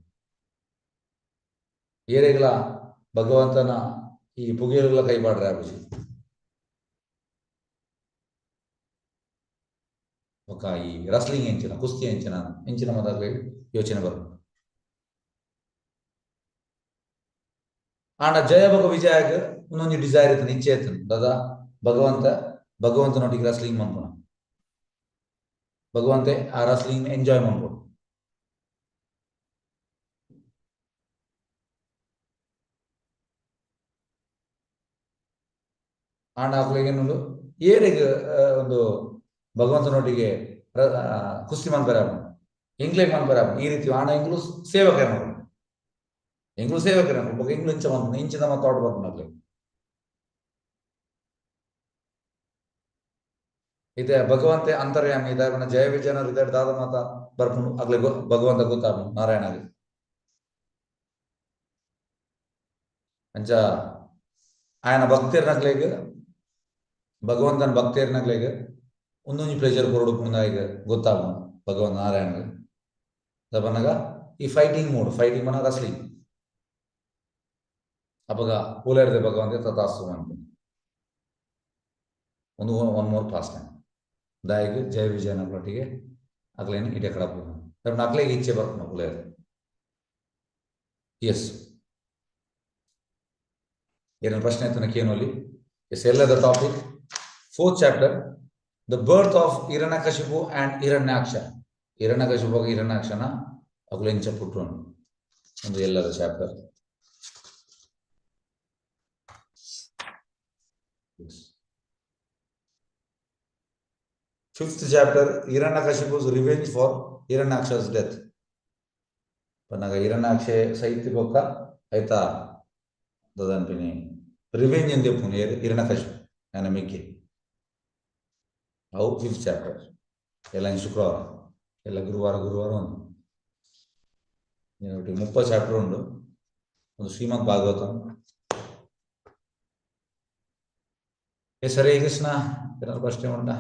ಏರೆಗ್ಲಾ ಭಗವಂತನ ಈ ಪುಗೆಲ್ಗ್ಲ ಕೈ ಪಾಡ್ರೆ ಆಪುಜಿ. ಬೊಕ ಈ ರಸ್ಲಿಂಗ್ ಎಂಚಿನ, ಕುಸ್ತಿ ಎಂಚಿನ ಎಂಚಿನ ಮಾತಾಕ್ಲೆಗ್ ಯೋಚನೆ ಬರ್ಪುಂಡು. ಆಂಡ ಜಯ ಬೊಕ ವಿಜಯಗ್ ಒಂದೊಂಜಿ ಡಿಸೈರ್ ಇತ್ತುಂಡು, ಇಚ್ಛೆ ಇತ್ತುಂಡು. ದಾದಾ ಭಗವಂತ ಭಗವಂತನೊಟ್ಟಿಗೆ ರಸ್ಲಿಂಗ್ ಮನ್ಪುನ, ಭಗವಂತೆ ಆ ರಸ್ಲಿಂಗ್ ಎಂಜಾಯ್ ಮನ್ಪೊಡು. ಆಂಡ ಅಕ್ಲೆಗ್ ಏನುಂಡು ಏರೆಗ್ ಒಂದು ಭಗವಂತನೊಟ್ಟಿಗೆ ಕುಸ್ತಿ ಮನ್ಪೆರೆ ಆಪುಂಡು, ಎಂಕ್ಲೆಗ್ ಮನ್ಪೆರೆ ಆಪುಂಡು ಈ ರೀತಿ. ಆಂಡ ಎಂಕ್ಲು ಸೇವಕರನಕುಲು, ಎಂಕ್ಲು ಸೇವಕರನಕುಲು ಬೊಕ ಎಂಕ್ಲು ಇಂಚ ಮನ್ಪುಂಡು, ಇಂಚಿನ ಮಾತ ಥಾಟ್ ಬರ್ಪುಂಡು ಅಕ್ಲೆಗ್. ಇತ್ತೆ ಭಗವಂತೆ ಅಂತರ್ಯಾಮಿ ಇದಾಯ ಜಯ ವಿಜಯನ ಹೃದಯ ದಾದ ಮಾತ ಬರ್ಪುಂಡು ಅಕ್ಲೆಗ್ ಭಗವಂತ ಗೊತ್ತಾಪುಂಡು ನಾರಾಯಣಗ್. ಅಂಚ ಆಯನ ಭಕ್ತಿರ್ನಕ್ಲೆಗ್ ಭಗವಂತನ ಭಕ್ತಿರ್ನಕ್ಲೆಗ್ ಒಂದೊಂಜಿ ಪ್ಲೆಜರ್ ಕೊರೊಡು ಪಂಡ ಗೊತ್ತಾಪುಂಡು ಭಗವಂತ ನಾರಾಯಣಗ್. ಪನ್ನಗ ಈ ಫೈಟಿಂಗ್ ಮೋಡ್, ಫೈಟಿಂಗ್ ಪನ್ನ ರಸ್ಲಿಂಗ್. ಅಪಗ ಪೂಲೇರ್ದೆ ಭಗವಂತೆ ತಥಾಸ್ತು ಅನ್ಪುಂಡು. ಒಂದು ಒನ್ ಮೋರ್ ಪಾಸ್ ಟೈಮ್ ದಾಯಗ್ ಜಯ ವಿಜಯನೊಟ್ಟಿಗೆ ಅಕ್ಲೇನ್ ಇಡೆ ಕಡಪು ಅಕ್ಲೆಗ್ ಇಚ್ಛೆ ಬರ್ಪುಂಡು ಪುಲೇರ್. ಎಸ್, ಏನ ಪ್ರಶ್ನೆ ಇತ್ತು ಕೇನೋಲಿ. ಎಸ್, ಎಲ್ಲದ topic 4th chapter, the birth of Hiranyakashipu and Hiranyaksha. Hiranyakashipu ಹಿರಣ್ಯಾಕ್ಷನ ಅಕುಲು ಎಂಚ ಪುಟ್ಟುನು ಒಂದು ಎಲ್ಲದ chapter. 5th chapter, Hiranyakashipu's revenge for Hiranyaksha's death. ಪನ್ನಗ ಹಿರಣ್ಯಾಕ್ಷೆ ಸೈತಿ ಬೊಕ್ಕ ಆಯ್ತಾ ದದನ್ಪಿನಿ ರಿವೆಂಜ್ ಎಂದೆಪ್ಪುನು ಹಿರಣ್ಯಕಶಿಪು ಆಯನ ಮಿಕ್ಕೆ. ಅವು 5th chapter. ಎಲ್ಲ ಶುಕ್ರವಾರ, ಎಲ್ಲ ಗುರುವಾರ ಗುರುವಾರ ಒಂದು 30 ಚಾಪ್ಟರ್ ಉಂಡು. ಒಂದು ಶ್ರೀಮದ್ ಭಾಗವತ. ಎಸ್, ಹರೇ ಕೃಷ್ಣ. ಏನಾದ್ರು ಪ್ರಶ್ನೆ ಉಂಟಾ?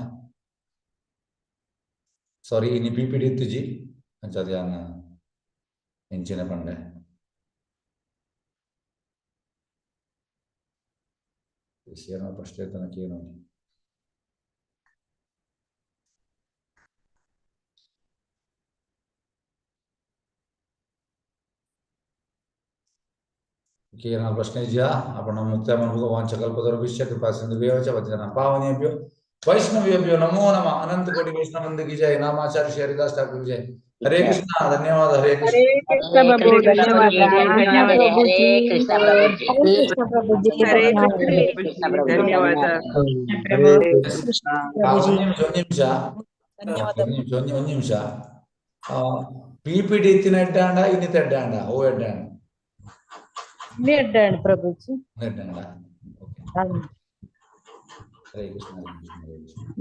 ಸಾರಿ, ಇನಿ ಪಿ ಪಿ ಡಿ ಇತ್ತುಜಿ ಅಂಚಾದ್ ಯಾನ್ ಎಂಚಿನ ಪಂಡೆ. ಏನಾದ್ರು ಪ್ರಶ್ನೆ ತನಕ ಏನು? ಏನಾದ್ರು ಪ್ರಶ್ನೆ ಇದೆಯಾ? ಅಪ್ಪ ಮುಕ್ತಾಯ ಮಾಡ್ಬೇಕು. ವಾಂಛಕಲ್ಪತರುಭ್ಯಶ್ಚ ಕೃಪಾ ಸಿಂಧುಭ್ಯೋ ಚ ಪತಿತಾನಾಂ ಪಾವನೇಭ್ಯೋ वैष्णवेभ्यो नमो नमः। अनंत कोटि वैष्णव वृंद की जय। नामाचार्य श्री हरिदास ठाकुर की जय। हरे कृष्णा, धन्यवाद। हरे कृष्ण, हरे कृष्ण प्रभु, धन्यवाद। हरे कृष्ण प्रभु जी, हरे कृष्ण प्रभु जी, धन्यवाद। ಒಂದು ನಿಮಿಷ, ಒಂದು ಒಂದು ನಿಮಿಷ. ಪಿ ಪಿ ಟಿ ಇತ್ತಿನ ಎಡ್ಡಾಂಡ ಇನ್ನಿತ ಎಡ್ಡಾಂಡ ಓ ಎಡ್ಡಾಂಡ ಎಡ್ಡಾಂಡ್ ಪ್ರಭುಜಿ. ಎಡ್ಡಾಂಡ. ಓಕೆ, ಹರೇ ಕೃಷ್ಣ, ಹರೇ ಕೃಷ್ಣ, ಹರೇ ಕೃಷ್ಣ.